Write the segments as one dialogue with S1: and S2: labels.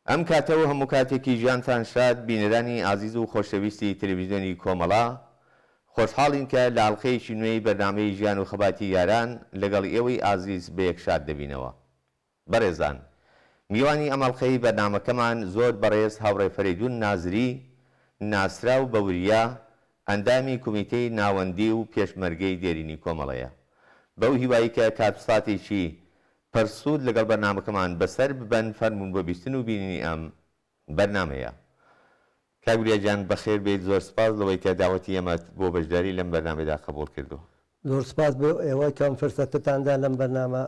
S1: ئەم کاتە و هەموو کاتێکی ژیانتان شاد بینەرانی ئازیز و خۆشەویستی تەلەڤیزیۆنی کۆمەڵە، خۆشحاڵین کە لە ئەڵقەیەکی نوێی بەرنامەی ژیان و خەباتی یاران لەگەڵ ئێوەی ئازیز بەیەک شاد دەبینەوە. بەڕێزان میوانی ئەم ئەڵقەی بەرنامەکەمان زۆر بەڕێز هاوڕێ فەرەیدون نازری ناسراو بە وریا ئەندامی کومیتەی ناوەندی و پێشمەرگەی دێرینی کۆمەڵەیە. بەو هیوای کە کات و ساتێکی پڕ سوود لەگەڵ بەرنامەکەمان بەسەر ببەن فەرموون بۆ بیستن و بینینی ئەم بەرنامەیە. کاک وریا گیان بەخێر بێیت زۆر سپاس لەوەی کە داوەتی ئێمەت بۆ بەشداری لەم بەرنامەیەدا قەبووڵ کردووە.
S2: زۆر سپاس بۆ ئێوە کە ئەم فرسەتەتان دا لەم بەرنامە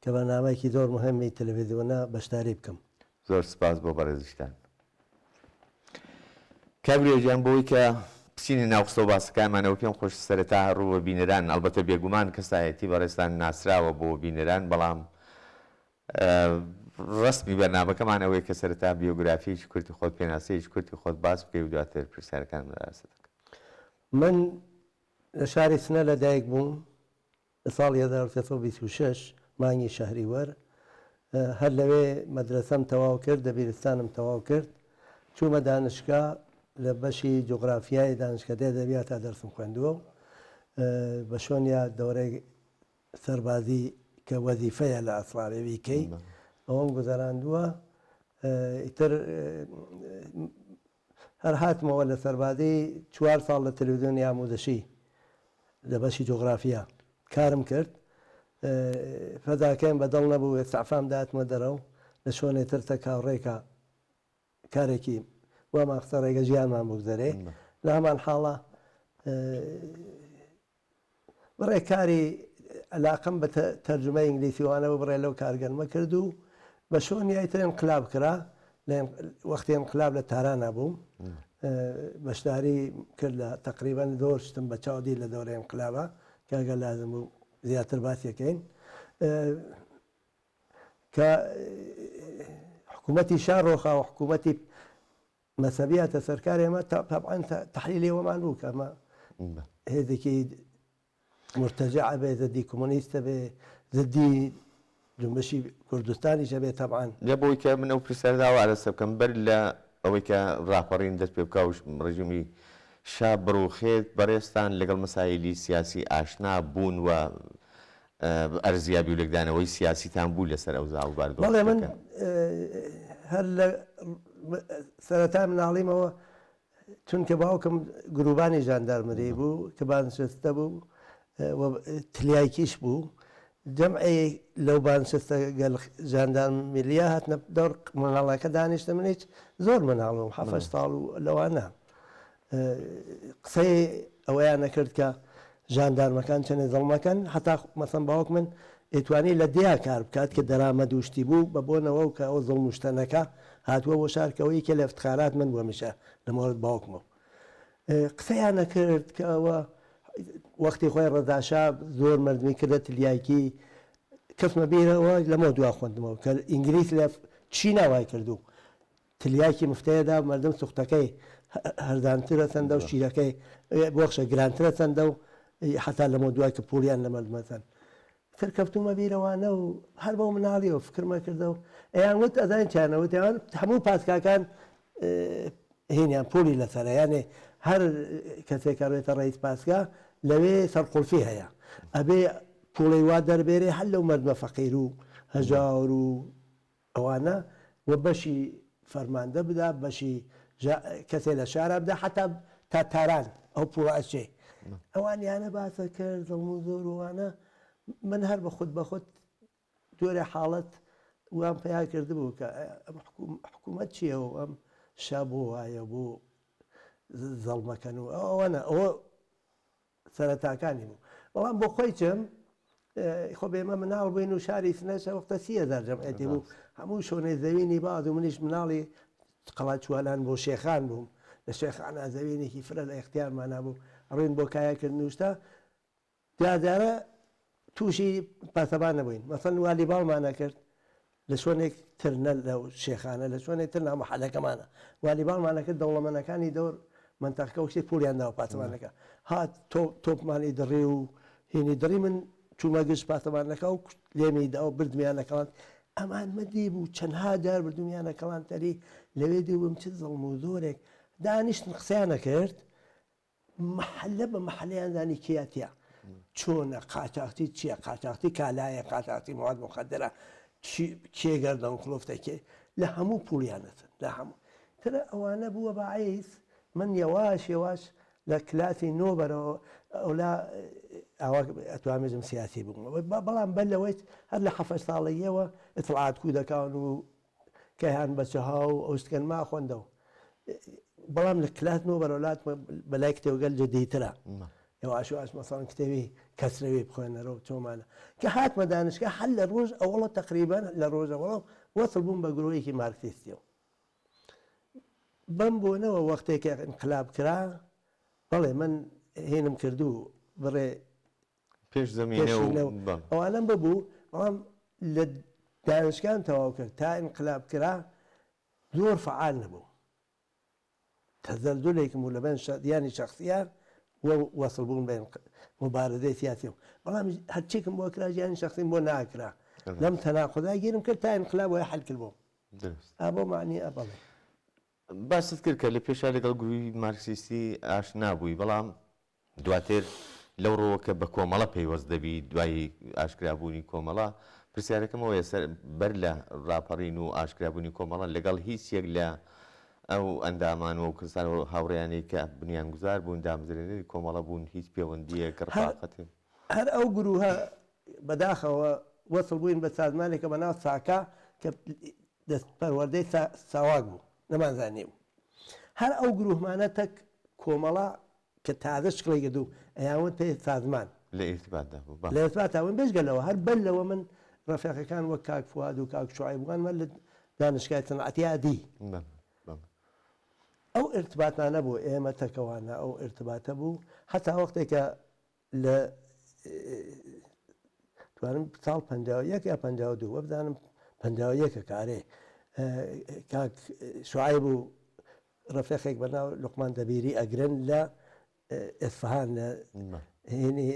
S2: کە بەرنامەیەکی زۆر موهیمی تەلەفیزیۆنە بەشداری بکەم.
S1: زۆر سپاس بۆ بەڕێزیشتان. کاک وریا گیان بۆ ئەوەی کە بچینە ناو قسە و باسەکانمانەوە پێم خۆشە سەرەتا ڕوو بە بینەران ئەڵبەتە بێگومان کەسایەتی بەڕێزتان ناسراوە بۆ بینەران بەڵام ڕەسمی بەرنامەکەمان ئەوەیە کە سەرەتا بیۆگرافییەکی کورتی خۆت، پێناسەیەکی کورتی خۆت باس بکەی و دواتر پرسیارەکانم ئاراستە دەکەم.
S2: من لە شاری سنە لە دایک بووم لە ساڵی 1326 مانگی شەهریوەر، هەر لەوێ مەدرەسەم تەواو کرد، دەبیرستانم تەواو کرد، چوومە دانشگا لە بەشی جوغرافیای دانشکەدەی ئەدەبیاتا دەرسم خوێندووە و بە شۆنیا دەورەی سەربازی کە وەزیفەیە لە ئەسڵا بێ بیکەی ئەوەم گوزەراندووە ئیتر هەر هاتمەوە لە سەربازی چوار ساڵ لە تەلەڤیزیۆنی ئاموزشی لە بەشی جوغرافیا کارم کرد فەزاکەیم بەدڵ نەبوو ئێستعفام داتمە دەرەوە لە شۆنێ تر تەکاوڕێکە کارێکی وامان خستە ڕێگە ژیانمان بگوزەرێ لە هەمان حاڵا بڕێ کاری ئەلاقەم بە تەرجومەی ئینگلیسی وانە بوو بڕێ لەو کارگەرمە کرد و بە شۆنیای تر ئینقلاب کرا لە وەختی ئینقلاب لە تارانا بووم بەشداری کرد لە تەقریبەن زۆر شتم بە چاو دی لە دەورەی ئینقلابا کە ئەگەر لازم بوو زیاتر باسیەکەین کە حکوومەتی شا ڕۆخا و حکوومەتی مەزهەبی هاتە سەر کار ئێمە تەبعەن تەحلیلی ئەوەمان بوو کە ئەمە هێزێکی مورتەجع ئەبێ زدی کۆمۆنیست ئەبێ زدی جونبشی کوردستانیش ئەبێ تەبعەن.
S1: جا بۆی کە من ئەو پرسیارە داوا ئاراستە بکەم بەر لە ئەوەی کە ڕاپەڕین دەست پێ بکا و ڕژیمی شا بڕوخێت بەڕێزتان لەگەڵ مەسایلی سیاسی ئاشنا بوون و ئەرزیابی و لێکدانەوەی سیاسیتان بوو لەسەر ئەوزا و
S2: بەڵێ من
S1: بارودۆخەکە؟
S2: هەر لە سەرەتای مناڵیمەوە چونکە باوکم گروبانی ژاندارمری بوو کە بانشستە بوو و تلیایکیش بوو جەمعی لەو بانشستە گەل ژاندارمریە هاتنە دەور مناڵەکە دانیشتە منیش زۆر مناڵ بووم حەفت ساڵ و لەوانە قسەی ئەوەیان ئەکرد کە ژاندارمەکان چەنێ زەڵمەکەن هەتا مەسەن باوک من ئەیتوانی لە دێیا کار بکات کە دەرامەد و شتی بوو بە بۆنەوە و کە ئەو زوڵم و شتە نەکا هاتووە بۆ شار کە ئەوە یەکێ لە ئفتخارات من بوو هەمیشە لە مۆرد باوکمەوە قسەیان ئەکرد کە ئەوە وەختی خۆی ڕەزاشا زۆر مردمی کردە تلیاکی کەفمە بیرەوە لەمەوە دوا خوێندمەوە کە ئینگلیس لە چینا وای کردوو تلیاکی مفتەیە دا مەردم سوختەکەی هەرزانترە چەندە و شیرەکەی بۆخشە گرانترە چەندە و حەتا لەمە دوای کە پوڵیان لە مەردمە چەند تر کەفتومە بیرەوانە و هەر بەو مناڵیەوە فکرمە کردە و ئەیان وت ئەزانین چیانە وتیان هەموو پاسکاکان هینیان پوڵی لەسەرە یانێ هەر کەسێکە ڕێتە ڕئیس پاسکا لەوێ سەرقوڵفی هەیە ئەبێ پوڵی وا دەربێرێ هەر لەو مەردمە فەقیر و هەژار و ئەوانە و بەشی فەرماندە بدا بەشی کەسێ لە شارا بدا حەتا تا تاران ئەو پوڵە ئەچێ ئەوانیانە باسە کرد زەڵم و زۆر وانە من هەر بە خود بە خود جۆرێ حاڵەت وام پیا کردبوو کە ئەم حکوومەت چییە و ئەم شا بۆ وایە بۆ زەڵمەکەن و ئەوانە ئەوە سەرەتاکانی بوو بەڵام بۆ خۆی چم خۆ بێمە مناڵ بووین و شاری سنەش وەختە 30,000 جەمعەتی بوو هەموو شۆنێ زەوینی باز و منیش مناڵی قەڵاچوالان بۆ شێخان بووم لە شێخانە زەوینێکی فرە لە ئیختیارمانا بوو ڕووین بۆ کایەکردن و شتە جارجارە تووشی پاسەبان نەبووین مەسەن والی باڵمان ئەکرد لە شوێنێک تر نە لە شێخانە لە شوێنێک تر ناو مەحەلەکەمانە والیباڵمان ئەکرد دەوڵەمەنەکانی دەور مەنتەقەکە وەک شتێک پوڵیان داوە پاسەوانەکە هات تۆپمانی دڕی و هینی دڕی من چوومە گشت پاسەوانەکە و لێمی دا و بردمیان لە کەڵان. ئەمانمە دیبوو چەندها جار بردوومیانە کەڵانتەری لەوێ دیبووم چ زەڵم و زۆرێک دانیشتن قسەیان ئەکرد مەحەلە بە مەحەلەیان زانی کێیە تیا چۆنە قاچاخچی چیە قاچاخچی کالایە قاچاخچی مواد موخەدرە چی کێ گەردەن قڵفتە کێ لە هەموو پوڵیان ئەچن لە هەموو ترە ئەوانە بووە باعیس من یەواش یەواش لە کلاسی نۆ بەرەوە ئەولا ئاوا ئەتوانم بێژم سیاسی بووم بەڵام بەر لەوەی هەر لە حەفت ساڵەیەوە ئیتڵاعات کو دەکان و کەیان بە چەها و ئەو شتکەن ما خوەندەوە بەڵام لە کلاس نۆ بەرەو لات بەلای کتێوگەل جدیترە یواش یواش مەسەڵەن کتێبی کەسرەوی بخوێنەرەوە چۆمانە کە هاتمە دانشگاه هەر لە ڕۆژ ئەوەڵە تەقریبەن لە ڕۆژ ئەوەڵە وەسڵ بووم بە گرۆیەکی مارکسیستیەوە بەم بۆنەوە وەختێک کە ئینقلاب کرا بەڵێ من هینم کردو بڕێ
S1: پێش زەمینە و
S2: پێشینە و ئەوانەم ببوو بەڵام لە دانشگام تەواو کرد تا ئینقلاب کرا زۆر فەعال نەبووم تەزەلزولێکم بوو لەبەن ژیانی شەخسییە و وەسڵ بوون بە موبارزەی سیاسی و بەڵام هەرچێکم بۆ کرا ژیانی شەخسیم بۆ ناکرا لەم تەناقوزا گیرم کرد تا ئینقلاب وای حەل کرد بۆم
S1: دروست
S2: ئا بۆ مەعنی ئە بەڵێ.
S1: باست کرد کە لە پێشا لەگەڵ گرووی مارکسیستی ئاشنا بووی بەڵام دواتر لەو ڕووە کە بە کۆمەڵە پەیوەست دەبی دوای ئاشکرابوونی کۆمەڵە، پرسیارەکەم ئەوەیە سەر بەر لە ڕاپەڕین و ئاشکرابوونی کۆمەڵە لەگەڵ هیچ یەک لە ئەو ئەندامان و ئەو کەسان و هاوڕێیانەی کە بنیانگوزار بوون دامەزرێنەری کۆمەڵە بوون هیچ پێوەندییەک
S2: هەر
S1: ڕفاقەتێک؟
S2: هەر ئەو گرووهە بەداخەوە وەسڵ بووین بە سازمانێکە بە ناو ساکا کە دەست پەروەردەی ساواک بوو نەمانزانی بوو هەر ئەو گرووهمانە تەک کۆمەڵە کە تازە شکڵی گرت و ئەیانوت پێ سازمان.
S1: لە ئیرتباتدا بوو
S2: بەڵێ. لە ئیرتباتا بووین بێجگە لەوە هەر بەر لەوە من ڕەفیقەکان وەک کاک فواد و کاک شوعەیب وانمان لە دانشگای سنعەتیا دی.
S1: بەڵێ بەڵێ.
S2: ئەو ئیرتباتانە بوو ئێمە تەکەوانە ئەو ئیرتباتە بوو حەتا وەختێ کە لە توانم ساڵ 51 یا 52 وەبزانم 51 کە ئەرێ کاک شوعەیب و ڕەفیقێک بە ناو لوقمان دەبیری ئەگرن لە ئێسفهان لە هینی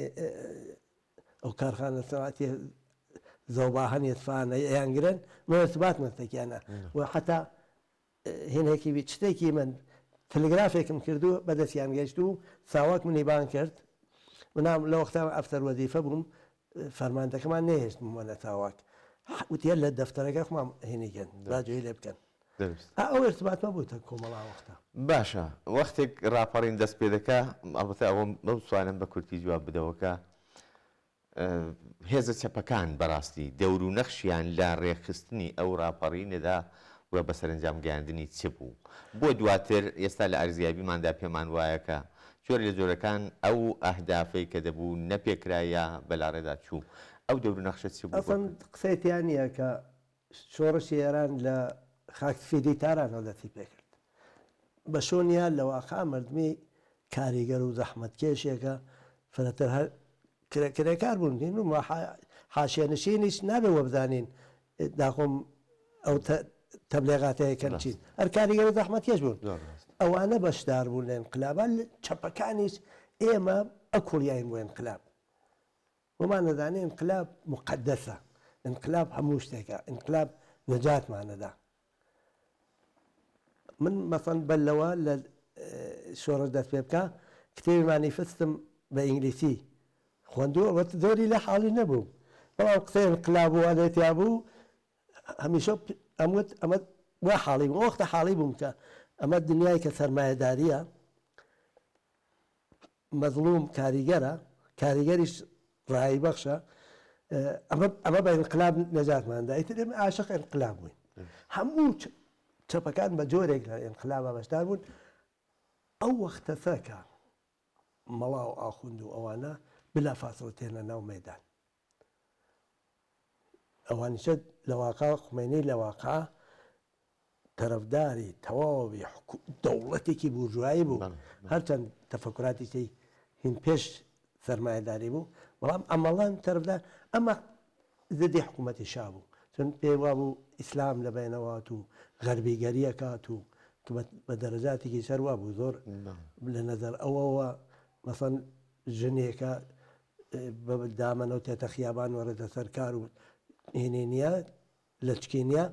S2: ئەو کارخانە سەنعەتیە زەوباهەن ئێسفهان ئەیانگرن من ارتباط مەتەکیانە و حتا هینێکی شتێکی من تەلگرافێکم کردو بەدەستیان گەیشت و ساواک منی بان کرد منام لە وەختە ئەفسەر وەزیفە بووم فەرماندەکەمان نەیهێشت بموەنە ساواک وتیە لە دەفتەرەکە خۆمان هینیکەن با جوێی لێ بکەن
S1: دروست.
S2: ئا ئەو ئیرتباتمە بوو تەک کۆمەڵە ئەو وەختە.
S1: باشە وەختێک ڕاپەڕین دەست پێ دەکا ئەڵبەتە ئەوەم بەو سوالەم بە کورتی جواب بدەوە کە هێزە چەپەکان بەڕاستی دەور و نەخشیان لە ڕێکخستنی ئەو ڕاپەڕینەدا و بە سەرەنجام گەیاندنی چ بوو؟ بۆ دواتر ئێستا لە ئەرزیابیماندا پێمان وایە کە جۆرێ لە جۆرەکان ئەو ئەهدافەی کە دەبوو نەپێکرا یا بەلاڕێدا چوو ئەو دەور و نەخشە چ بوو؟
S2: ئەسڵەن قسەی تیا نییە کە شۆڕشی ئێران لە خاک سفیدی تارانەوە دەستی پێکرد. بە شۆنیا لە واقع مەردمی کاریگەر و زەحمەتکێشێکە فرەتر هەر کرێکار بوون دین و حاشیە نشینیش نابێ وەبزانین داخۆم ئەو تەبلێغاتەیە کەن چین هەر کاریگەر و زەحمەتکێش بوون ئەوانە بەشدار بوون لە ئینقلابا چەپەکانیش ئێمە ئەکوڵیاین بۆ ئینقلاب وەمان دەزانی ئینقلاب موقەدەسە، ئینقلاب هەموو شتێکە، ئینقلاب نەجاتمان ئەدا. من مەسەن بەر لەوە لە شۆڕش دەست پێ بکا کتێبی مانیفستم بە ئینگلیسی خوەندووە، ئەڵبەتە زۆری لێ حاڵی نەبووم، بەڵام قسەی ئینقلاب و وانەی تیا بوو، هەمیشە ئەموت ئەمە وا حاڵی بووم، ئەو وەختە حاڵی بووم کە ئەمە دنیای کە سەرمایەدارییە، مەزڵوم کاریگەرە، کاریگەریش ڕایی بەخشە، ئەمە ئەمە بە ئینقلاب نەجاتمان دا، ئیتر ئێمە عاشق ئینقلاب بووین. هەموو چەپەکان بە جۆرێک لە ئینقلابا بەشدار بوون. ئەو وەختەسە کە مەڵا و ئاخوند و ئەوانە بلا فاسڵە تێنە ناو مەیدان. ئەوانیشە لە واقع خومەینی لە واقع تەرەفداری تەواوی دەوڵەتێکی بورژوایی بوو، هەرچەند تەفەکوراتی تێی هین پێش سەرمایەداری بوو، بەڵام عەمەڵەن تەرەفدار ئەمە زدی حکوومەتی شا بوو، چون پێی وابوو ئیسلام لە بەینەوات و غەربیگەری ئەکات و بە دەرەجاتێکیش هەر وابوو زۆر لە نەزەر ئەوەوە مەسەن ژنێکە بە دامەنەوە تێتە خیابان وەڕێتە سەر کار و هینی نییە. لەچکی نییە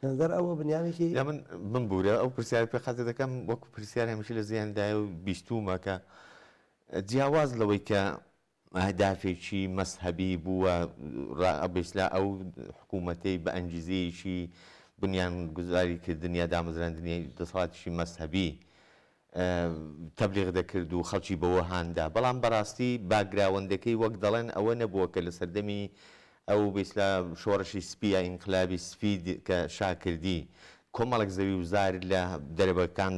S2: نظر ئەوە بنیامێکی
S1: یا من بمبورە ئەو پرسیارە پێ خاتر دەکەم وەکو پرسیار هەمیشە لە زیهندایە و بیستوومە کە جیاواز لەوەی کە ئەهدافێکی مەزهەبی بووە بەیسلا ئەو حکوومەتەی بە ئەنگیزەیەکی بنیانگوزاری کردن یا دامەزراندنی دەسەڵاتێکی مەزهەبی تەبلیغ دەکرد و خەڵکی بەوە هان دا، بەڵام بەڕاستی باکگراوەندەکەی وەک دەڵێن ئەوە نەبووە کە لە سەردەمی ئەو بەیسلا شۆڕشی سپی یا ئینقلابی سپی کە شا کردی کۆمەڵێک زەوی و زار لە دەرەبەگەکان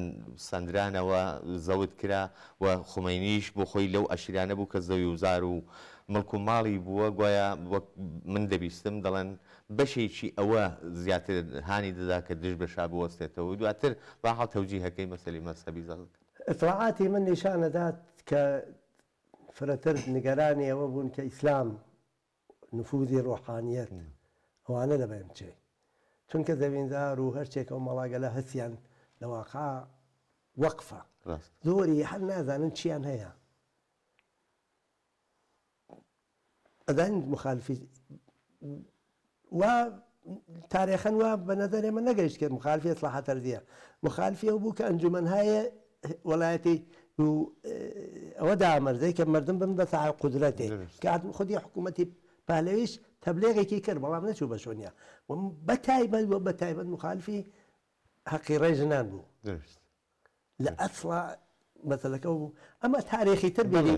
S1: سەندرانەوە زەوت کرا و خومەینیش بۆ خۆی لەو ئەشیرانە بوو کە زەوی و زار و مڵک و ماڵی بووە گوایە وەک من دەبیستم دەڵێن بەشێکی ئەوە زیاتر هانی دەدا کە دژ بە شا بوەستێتەوە و دواتر بەهەرحاڵ تەوجیهەکەی مەسەلەی مەزهەبی زەق دەکات.
S2: ئیتڵاعاتی من نیشان ئەدات کە فرەتر نیگەرانی ئەوە بوون کە ئیسلام نفوزی ڕۆحانیەت ئەوانە لە بەین بچێ چونکە زەویندار و هەرچێک ئەو مەڵاگەلە هەسیان لە واقع وەقفە زۆری هەر نازانن چیان هەیە ئەزانین مخالفی وا تارێخەن وا بە نەزەر ئێمە نەگەیشت کە مخالفی ئیسلاحات ئەرزیە مخالفی ئەو بوو کە ئەنجومەنهای وەلایەتی و ئەوە دامەرزەی کە مردم بن بە ساحب قودرەتێ کە خودی حکوومەتی پەهلەویش تەبلێغێکی کرد بەڵام نەچوو بە شۆنیا و بە تایبەت و بە تایبەت مخالفی هەقی ڕێ ژنان بوو لە ئەسڵا مەسەلەکە بوو ئەمە تارێخی تر بیری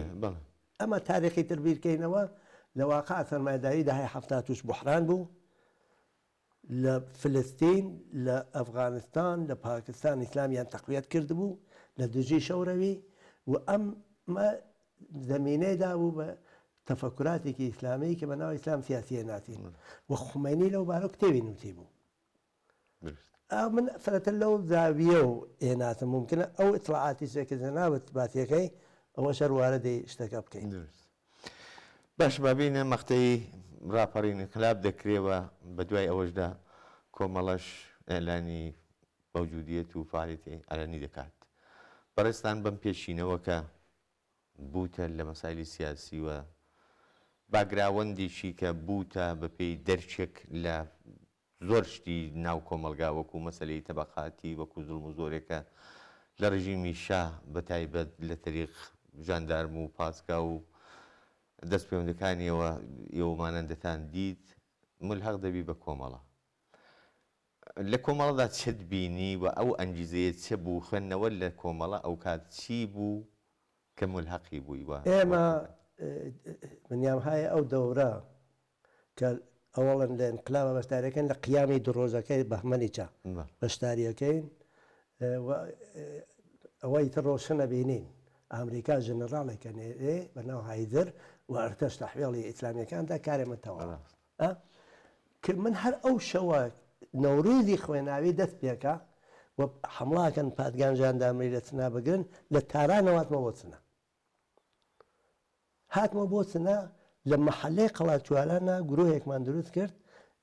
S2: ئەمە تارێخی تر بیرکەینەوە لە واقع سەرمایەداری دەهای حەفتا تووش بوحران بوو لە فلستین لە ئەفغانستان لە پاکستان ئیسلامیان تەقویەت کردبوو لە دژی شەورەوی و ئەمە زەمینەی دابوو بە تەفەکراتێکی ئیسلامی کە بە ناو ئیسلام سیاسیە ناسین و خومەینی لەو بارە کتێبی نووسی بوو من فرەتر لەو زاویە و ئێناسم ممکنە ئەو ئیتڵاعاتیشە کە جەنابت باسیەکەی ئەوەش هەر واردی شتەکە بکەین.
S1: دروست. باش با بێینە مەقتەی ڕاپەڕین ئینقلاب دەکرێ و بە دوای ئەوەشدا کۆمەڵەش ئیعلانی مەوجودیەت و فەعالیەتی عەلەنی دەکات. بەڕێزتان بەم پێشینەوە کە بووتە لە مەسایلی سیاسی و باگراوەندێکی کە بووتە بە پێی دەرکێک لە زۆر شتی ناو کۆمەڵگا وەکوو مەسەلەی تەبەقاتی وەکوو زوڵم و زۆرێکە لە ڕژیمی شا بە تایبەت لە تەریق ژاندارم و پاسگا و دەست پێوەندەکانیەوە ئێوە مانەندەتان دیت مولحەق دەبی بە کۆمەڵە لە کۆمەڵەدا چت بینی و ئەو ئەنگیزەیە چ بوو خوێندنەوە لە کۆمەڵە ئەوکات چی بوو کە مولحەقی بووی و
S2: ئێمە منیام هایە ئەو دەورە کە ئەوەڵەن لە ئینقلابا بەشداریەکەن لە قیامی دو ڕۆژەکەی بەهمەنی چا بەشداریەکەین و ئەوە ئیتر ڕۆشنە بینین ئامریکا ژنەڕاڵێکە نێرێ بە ناو هایزر و ئەرتەش تەحوێڵی ئیسلامیەکاندا کارێ من تەواوە کە من هەر ئەو شەوە نەورۆزی خوێناوی دەست پێکا و حەمڵاکەن پادگان ژاندارمری لە سنا بگرن لە تارانەوە هاتمە بۆ سنە هاتمە بۆ سنە لە مەحەلەی قەڵاچوالانە گرۆهێکمان دروست کرد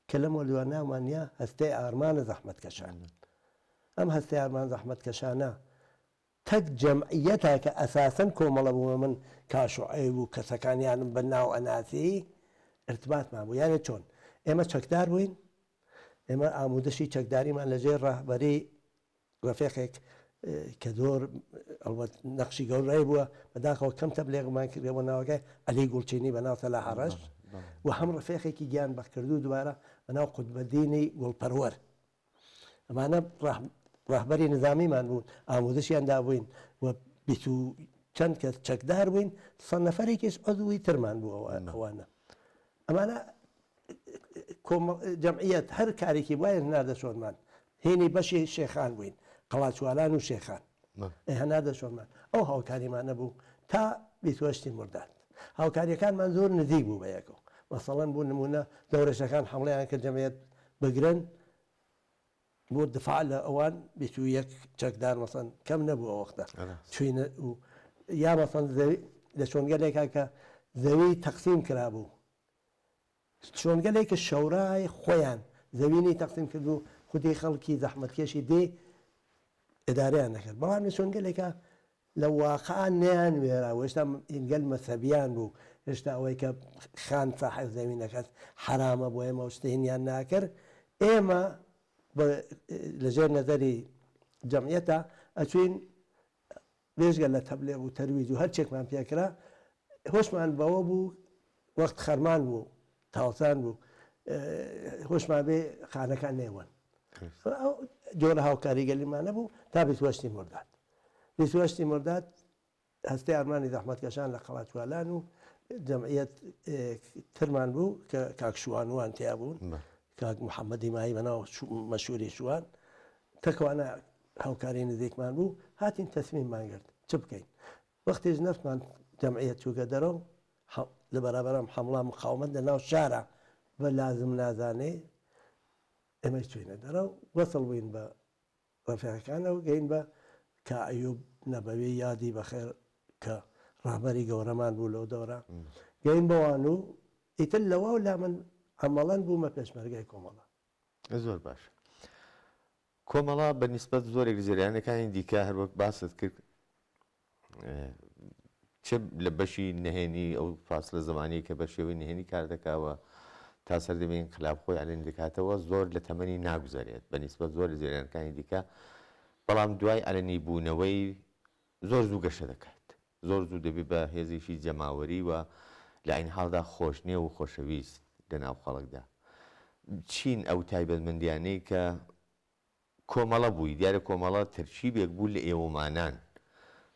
S2: کە لەمەوە دوا ناومان نیا هەستەی ئارمانە زەحمەتکەشان ئەم هەستەی ئارمان زەحمەتکەشانە تەک جەمعیەتە کە ئەساسەن کۆمەڵە بوومە من کا شوعەیب و کەسەکانیانم بە ناو ئەناسی ئرتباتمان بوو یانێ چۆن ئێمە چەکدار بووین ئێمە ئاموودشی چەکداریمان لە ژێر ڕەهبەری ڕەفیقێک کە زۆر ئەڵبەت نەقشی گەورەی بووە بەداخەوە کەم تەبلێغمان کردێ بۆ ناوەکەی عەلی گوڵچینی بە ناو سەلاح ڕەش و هەم ڕەفیقێکی گیان بەختکردوو دووبارە بە ناو قوتبەدینی گوڵپەروەر ئەمانە ڕەهبەری نزامیمان بوون ئاموزشیان دابووین و بیست و چەند کەس چەکدار بووین سە نەفەرێکیش عضوی ترمان بوو ئەوانە ئەمانە جەمعیەت هەر کارێکی بوایە هەناردە شۆنمان هینی بەشی شێخان بووین قەڵاچوالان و شێخان هەناردە شۆنمان ئەو هاوکاریمانە بوو تا بیست مرداد هاوکاریەکانمان زۆر نزیک بوو بە یەکەوە مەسەڵەن بۆ نمونە دەورەشەکان حمڵیان کرد جەمعیەت بگرن بۆ دفاع لە ئەوان 21 چەکدار مەسەن کەم نەبوو ئەو وەختە چوینە و یا مەسەن زەوی لە شۆنگەلێکا کە زەوی تەقسیم کرابوو شۆنگەلێک کە شەورای خۆیان زەوینی تەقسیم کرد و خودی خەڵکی زەحمەتکێشی دێ ئیدارەیان نەکرد بەڵام لە شۆنگەلێکا لە واقع نەیان وێرا و هێشتا گەل مەزهەبیان بوو هێشتا ئەوەی کە خان ساحێب زەوینەکەت حەرامە بۆ ئێمە و شتە هینیان ناکرد. ئێمە لەژێر نەزەری جەمعیەتا ئەچوین بێژگە لە تەبلێغ و تەرویج و هەرچێکمان پێکرا هۆشمان بەوە بوو وەخت خەرمان بوو تاوسان بوو هۆشمان بێ خانەکان نێوەن جۆرە هاوکاریگەلیمان نەبوو تا 28 مرداد 28 مرداد هەستەی ئارمانی زەحمەتکەشان لە قەڵاچوالان و جەمعیەت ترمان بوو کە کاک شوانوان تیا بوون کاک محەممەدی مایی بەناو مەشهوری شوان تەکوانە هاوکاری نزیکمان بوو هاتین تەسمیممان گرت چ بکەین وەختیش نەفتمان جەمعیەت چووگە دەرەوە لە بەرابەرم حەمڵا مقاومەت لە ناو شارە بە لازم نازانێ ئێمەش چوینە دەرەوە وەسڵ بووین بە ڕەفیقەکانەوە گەین بە کا ئەیوب نەبەوی یادی بەخێر کە ڕابەری گەورەمان بوو لەو دەورە گەین بەوان و ئیتر لەوە لا من عەمەڵەن بوومە پێشمەرگەی کۆمەڵە.
S1: زۆر باش. کۆمەڵە بە نیسبەت زۆرێک لە جەریانەکانی دیکە هەروەک باست کرد چ لە بەشی نهێنی ئەو فاسلە زەمانی کە بە شێوەی نهێنی کار دەکا و تا سەردەمی ئینقلاب خۆی عەلەنی دەکاتەوە زۆر لە تەمەنی ناگوزەرێت بە نیسبەت زۆر لە جەریانەکانی دیکە بەڵام دوای عەلەنی بوونەوەی زۆر زوو گەشە دەکات زۆر زوو دەبێت بە هێزێکی جەماوەری و لە عەین حاڵدا خۆشنێو و خۆشەویست لە ناو خەڵکدا چین ئەو تایبەتمەندیانەی کە کۆمەڵە بووی، دیارە کۆمەڵە تەرکیبێک بوو لە ئێوەمانان.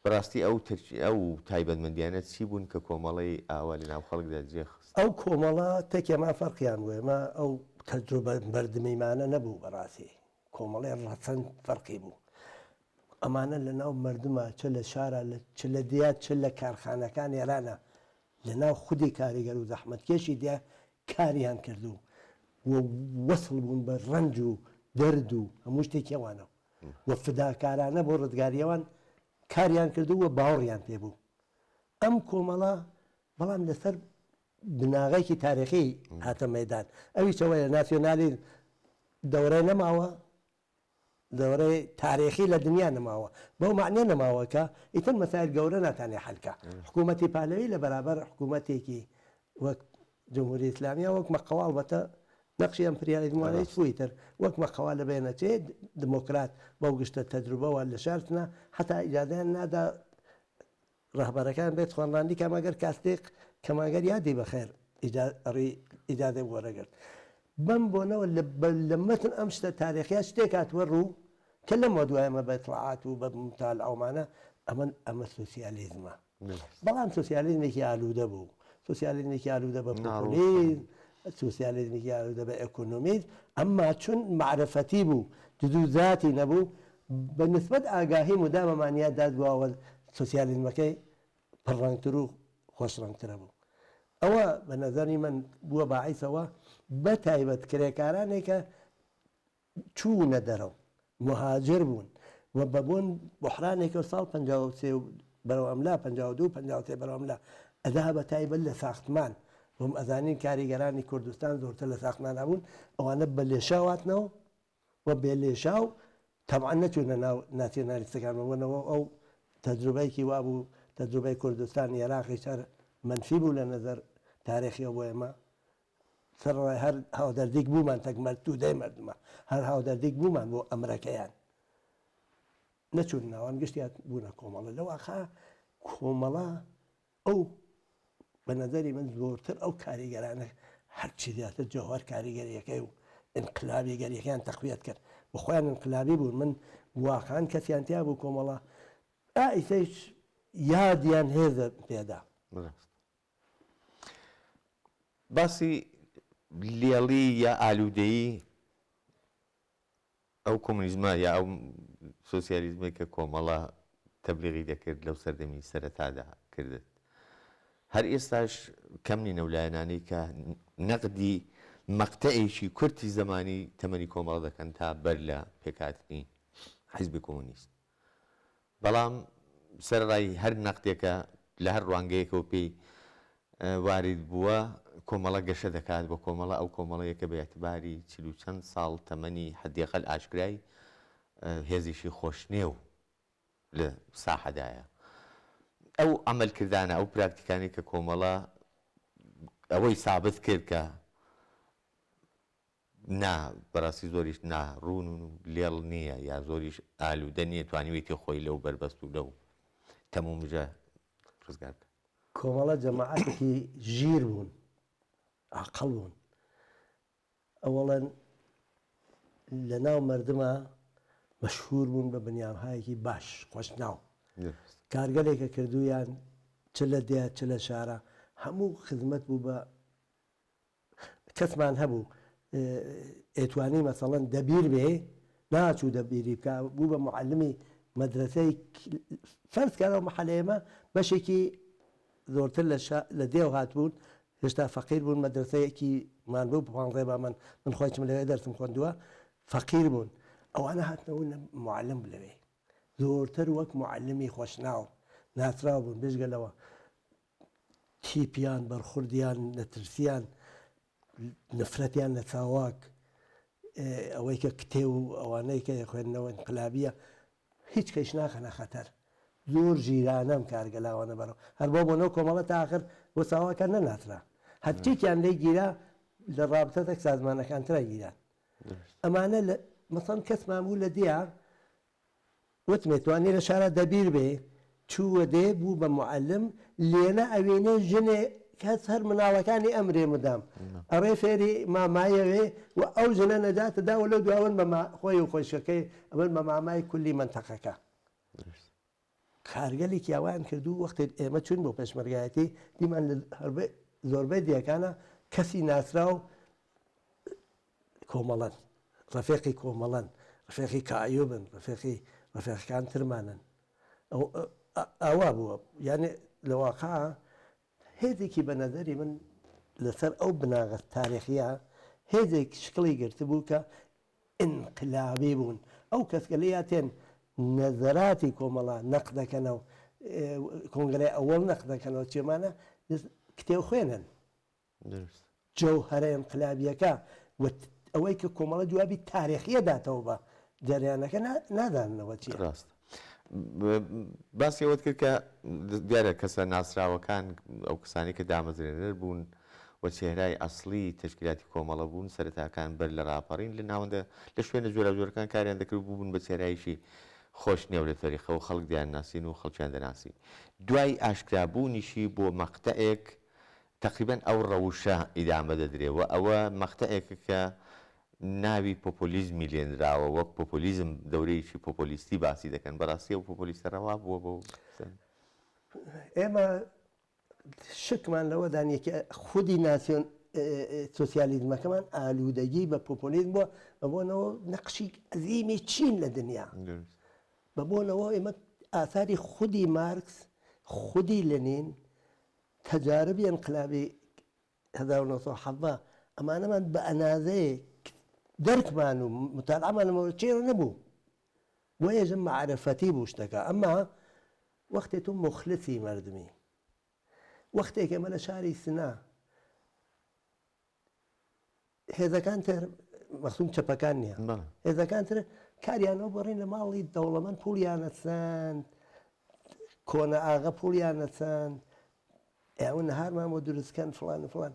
S1: بەڕاستی ئەو ئەو تایبەتمەندیانە چی بوون کە کۆمەڵەی ئاوا لە ناو خەڵکدا جێ خست؟
S2: ئەو کۆمەڵە تەکێمان فەرقیان بوو، ئێمە ئەو تەجروبە مەردمیمانە نەبوو بەڕاستی، کۆمەڵەی ڕەسەن فەرقی بوو. ئەمانە لە ناو مەردما چ لە شارا چ لە دێیا چ لە کارخانەکان ئێرانا لە ناو خودی کاریگەر و زەحمەتکێشی دێ کاریان کردوو و وەسڵ بوون بە ڕەنج و دەرد و هەموو شتێکی ئەوانەوە و فداکارانە بۆ ڕزگاری ئەوان کاریان کردوو و باوەڕیان پێ بوو. ئەم کۆمەڵە بەڵام لەسەر بناغەیەکی تاریخی هاتە مەیدان ئەویش ئەوەیە ناسیۆنالیزم دەورەی نەماوە، دەورەی تاریخی لە دنیا نەماوە بەو مەعنیە نەماوە کە ئیتر مەسایل گەورە ناتانێ حەل کا حکوومەتی پالەوی لە بەرابەر حکوومەتێکی وەک جمهوری ئیسلامیە وەک مەقەوا ئەڵبەتە نەقشی ئەمپریالیزم وانە هیچ بوو ئیتر وەک مەقەوا لە بەین ئەچێ دمۆکرات بەو گشتە تەجروبەوە لە شار چنە حەتا ئیجازەیان نادا ڕەهبەرەکان بێت خوانڕانی کاماگەر کاستیق کەمانگەر یادی بەخێر ئیجازەی وەرەگرت بەم بۆنەوە لە مەتن ئەم شتە تاریخیە شتێک هاتووە ڕوو کە لەمەوە دوای ئەمە بە ئیتڵاعات و بە متالعەومانە ئەمە ئەمە سۆسیالیزمە بەڵام سۆسیالیزمێکی ئالوودە بوو سۆسیالیزمێکی ئالوودە بە پۆپۆلیزم سۆسیالیزمێکی ئالوودە بە ئێکۆنۆمیزم ئەمما چون مەعرفەتی بوو دزو زاتی نەبوو بە نسبەت ئاگاهی مدامەمان یاد داد بووە سۆسیالیزمەکەی پڕڕەنگتر و خۆشڕەنگترە بوو. ئەوە بە نەزەری من بووە باعیسەوە بە تایبەت کرێکارانێک کە چوونە دەرەوە، موهاجر بوون و بە بۆن بوحرانێکەوە ساڵ 53 و بەرەو ئەملا، 52 53 بەرەو ئەملا ئەدا بە تایبەت لە ساختمان وم ئەزانین کاریگەرانی کوردستان زۆرتر لە ساختمانا بوون، ئەوانە بە لێشاو هاتنەوە و بێ لێشاو تەبعەن نەچوونە ناو ناسیۆنالیستەکان بەوەنەوە ئەو تەجروبەیەکی وابوو تەجروبەی کوردستان ئێراقیش هەر مەنفی بوو لە نەزەر تاریخیەوە بۆ ئێمە سەرەڕای هەر هاودەردیک بوومان تەک مەرد تودەی مەردمە هەر هاودەردیک بوومان بۆ ئەمرەکەیان نەچوون ناوان گشتیان بوونە کۆمەڵە لە واقع کۆمەڵە ئەو بە نەزەری من زۆرتر ئەو کاریگەرانە هەرچی زیاتر جەوهەر کاریگەریەکەی و ئینقلابی گەریەکەیان تەقویەت کرد بە خۆیان ئینقلابی بوون من واقعا کەسیان تیا بوو کۆمەڵە ئا ئیسەیش یادیان هێزە پێدا.
S1: ڕاست باسی لێڵی یا ئالوودەیی ئەو کۆمۆنیزمە یا ئەو سۆسیالیزمەی کە کۆمەڵە تەبلیغی دەکرد لەو سەردەمی سەرەتادا کردت. هەر ئێستاش کەم نین ئەو لایەنانەی کە نەقدی مەقتەعێکی کورتی زەمانی تەمەنی کۆمەڵە دەکەن تا بەر لە پێکهاتنی حیزبی کۆمۆنیست. بەڵام سەرەڕای هەر نەقدێکە لە هەر ڕوانگەیەکەوە پێی وارد بووە، کۆمەڵە گەشە دەکات و کۆمەڵە ئەو کۆمەڵەیە کە بە ئیعتباری چل و چەند ساڵ تەمەنی حەدیقەل ئاشکرای هێزێکی خۆشنێو لە ساحەدایە. ئەو عەمەلکردانە، ئەو پراکتیکانەی کە کۆمەڵە ئەوەی سابت کرد کە. نا بەڕاستی زۆریش نا ڕوون و لێڵ نییە یا زۆریش ئالوودە نییە توانیوێتی خۆی لەو بەربەست و لەو تەمومژە ڕزگار بکات.
S2: کۆمەڵە جەماعەتێکی ژیر بوون، عاقڵ بوون. ئەوەڵەن لە ناو مەردما مەشهوور بوون بە بنیامهایەکی باش، خۆشناو. کارگەلێکە کردوویان چ لە دێ چ لە شارا هەموو خزمەت بوو بە کەسمان هەبوو ئەیتوانی مەسەڵەن دەبیر بێ ناچوو دەبیری بکا بوو بە معلمی مەدرەسەی فەرز کە لەو مەحەلە ئێمە بەشێکی زۆرتر لە شا لە دێو هاتبوون هێشتا فەقیر بوون مەدرەسەیەکی مان بوو پانزەی بامان من خۆیچم لەوێ دەرسم خوێندووە فەقیر بوون ئەوانە هاتنەوە معلم لەوێ زۆرتر وەک معلمی خۆشناو ناسراو بوون بێجگە لەوە تیپیان، بەرخوردیان، نەترسیان، نفرەتیان لە ساواک، ئەوەی کە کتێو و ئەوانەی کە خوێندنەوە ئینقلابییە، هیچ کەیش ناخەنە خەتەر. زۆر ژیرانە ئەم کارگەلاوانە بەرەو هەر بەو بۆنەوە کۆمەڵە تا ئاخر بۆ ساواکان نەناسرا. هەرچێکیان لێ گیرا لە ڕابتە تەک سازمانەکانترا گیران. ئەمانە لە مەسەڵەن کەسمان بوو لە دێیا وتمێ توانی لە شارا دەبیر بێ، چووە دێ بوو بە موعەلم، لێنە ئەوینێ ژنێ کەس هەر مناڵەکانی ئەمرێ مدام ئەڕێ فێری مامایەوێ و ئەو ژنە نەجاتە دا و لەو دواون بە ما خۆی و خۆیشکەکەی ئەبن بە مامای کولی مەنتەقەکە. کارگەلێکی ئاوایان کردوو وەختێ ئێمە چووین بۆ پێشمەرگایەتی دیمان لە زۆربەی دێکانە کەسی ناسراو کۆمەڵەن، ڕەفیقی کۆمەڵەن، ڕەفیقی کایوبن، ڕەفیقی ڕەفیقەکان ترمانن. ئاوا بووە. یانێ لە واقع هێزێکی بە نەزەری من لەسەر ئەو بناغە تاریخیە هێزێک شکڵی گرتبوو کە ئینقلابی بوون. ئەو کەسگەلە یا تێن نەزەراتی کۆمەڵە نەق دەکەنەوە، کۆنگرەی ئەوەڵ نەق دەکەنەوە چێمانە کتێب خوێنن. جەوهەرە ئینقلابییەکە و ئەوەی کە کۆمەڵە جوابی تاریخییە داتەوە بە جەریانەکە نازاننەوە چییە.
S1: ڕاستە. باسی ئەوەت کرد کە دیارە کەسە ناسراوەکان، ئەو کەسانەی کە دامەزرێنەر بوون و چێهرای ئەسڵی تەشکیلاتی کۆمەڵە بوون، سەرەتاکان بەر لە ڕاپەڕین لە ناوەندە لە شوێنە جۆراوجۆرەکان کاریان دەکرد و بووبوون بە چێهرایەکی خۆش نێو لە تەریقە و خەڵک دەیانناسین و خەڵکیان دەناسی. دوای ئاشکرابوونیشی بۆ مەقتەعێک تەقریبەن ئەو ڕەوشە ئیدامە دەدرێ و ئەوە مەقتەعێکە کە ناوی پۆپۆلیزمی لێ نراوە، وەک پۆپۆلیزم دەورەیەکی پۆپۆلیستی باسی دەکەن، بەڕاستی ئەو پۆپۆلیستە ڕەوا بووە بەو قسە؟
S2: ئێمە شکمان لەوەدا نییە کە خودی ناسیۆن سۆسیالیزمەکەمان ئالوودەگی بە پۆپۆلیزم بووە، بە بۆنەوە نەقشی عەزیمی چین لە دنیا، بە بۆنەوە ئێمە ئاثاری خودی مارکس، خودی لنین، تەجاربی ئینقلابی 1917 ئەمانەمان بە ئەنازەیەک دەرکمان و متالعەمان لەمەوە چێرە نەبوو بۆیە ژم مەعرفەتی بوو شتەکە ئەمما وەختێ تۆ موخلسی مەردمی وەختێک ئێمە لە شاری سنە هێزەکان تر مەخسوم چەپەکان نییە هێزەکان تر کاریانەوە بڕین لە ماڵی دەوڵەمەند پوڵیانە چەند کۆنە ئاغە پوڵیانە چەند ئەو نەهارمان بۆ دروستکەن فلان فلان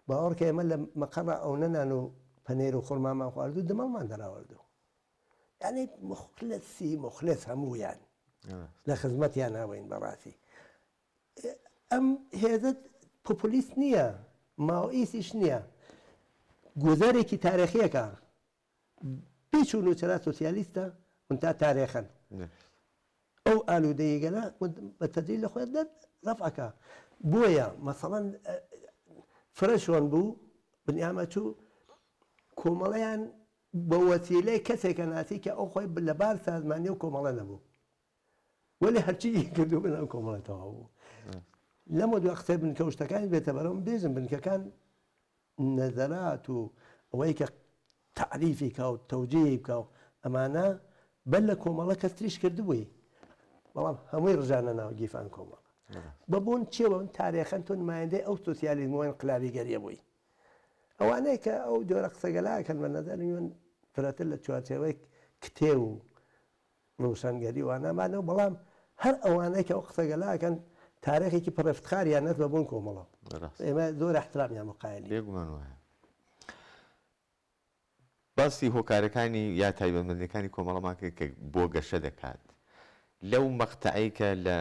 S2: باوەڕکە ئێمە لە مەقەڕە ئەو نەنان و پەنێر و خورمامان خواردو دمەڵمان دەراوردو یعنی مخلصی مخلص هەموویان لە خزمەتیان هەوین بەڕاستی ئەم هێزە پۆپۆلیست نییە، ماوئیستیش نییە، گوزەرێکی تارێخییەکە، بێ چوون و چرا سۆسیالیستە منتا تارێخەن. ئەو ئالوودەیی گەلە بە تەدریج لە خۆیان دەر ڕەفعەکە. بۆیە مەسەڵەن فرە شۆن بوو بنیامە چوو کۆمەڵەیان بە وەسیلەی کەسێکە ناسی کە ئەو خۆی لە بار سازمانی و کۆمەڵە نەبوو. وەلێ هەرچی کردو بەناو کۆمەڵە تەواو بوو لەمە دو قسەی بنکە و شتەکانی بێتە بەرەوم بێژم بنکەکان نەزەرات و ئەوەی کە تعریفی کا و تەوجیهی بکا و ئەمانە بەر لە کۆمەڵە کەس تریش کردبووی بەڵام هەمووی ڕژانە ناو گیفان کۆمەڵە بە بۆن چێوە تارێخەن تۆ نمایندەی ئەو سۆسیالیزم و ئینقلابیگەریە بووی ئەوانەی کە ئەو جۆرە قسەگەلاکەن بە نەزەری من فرەتر لە چوارچێوەی کتێو و ڕوشەنگەری وانە مانەوە بەڵام هەر ئەوانەی کە ئەو قسەگەلە ئەکەن تارێخێکی پڕ افتخاریان نەت بە بوون کۆمەڵە ئێمە زۆر احترامیان بۆ قایلی.
S1: بێگومان وایە. باسی هۆکارەکانی یا تایبەتمەندیەکانی کۆمەڵەمان کرد کە بۆ گەشە دەکات لەو مەقتەعەی کە لە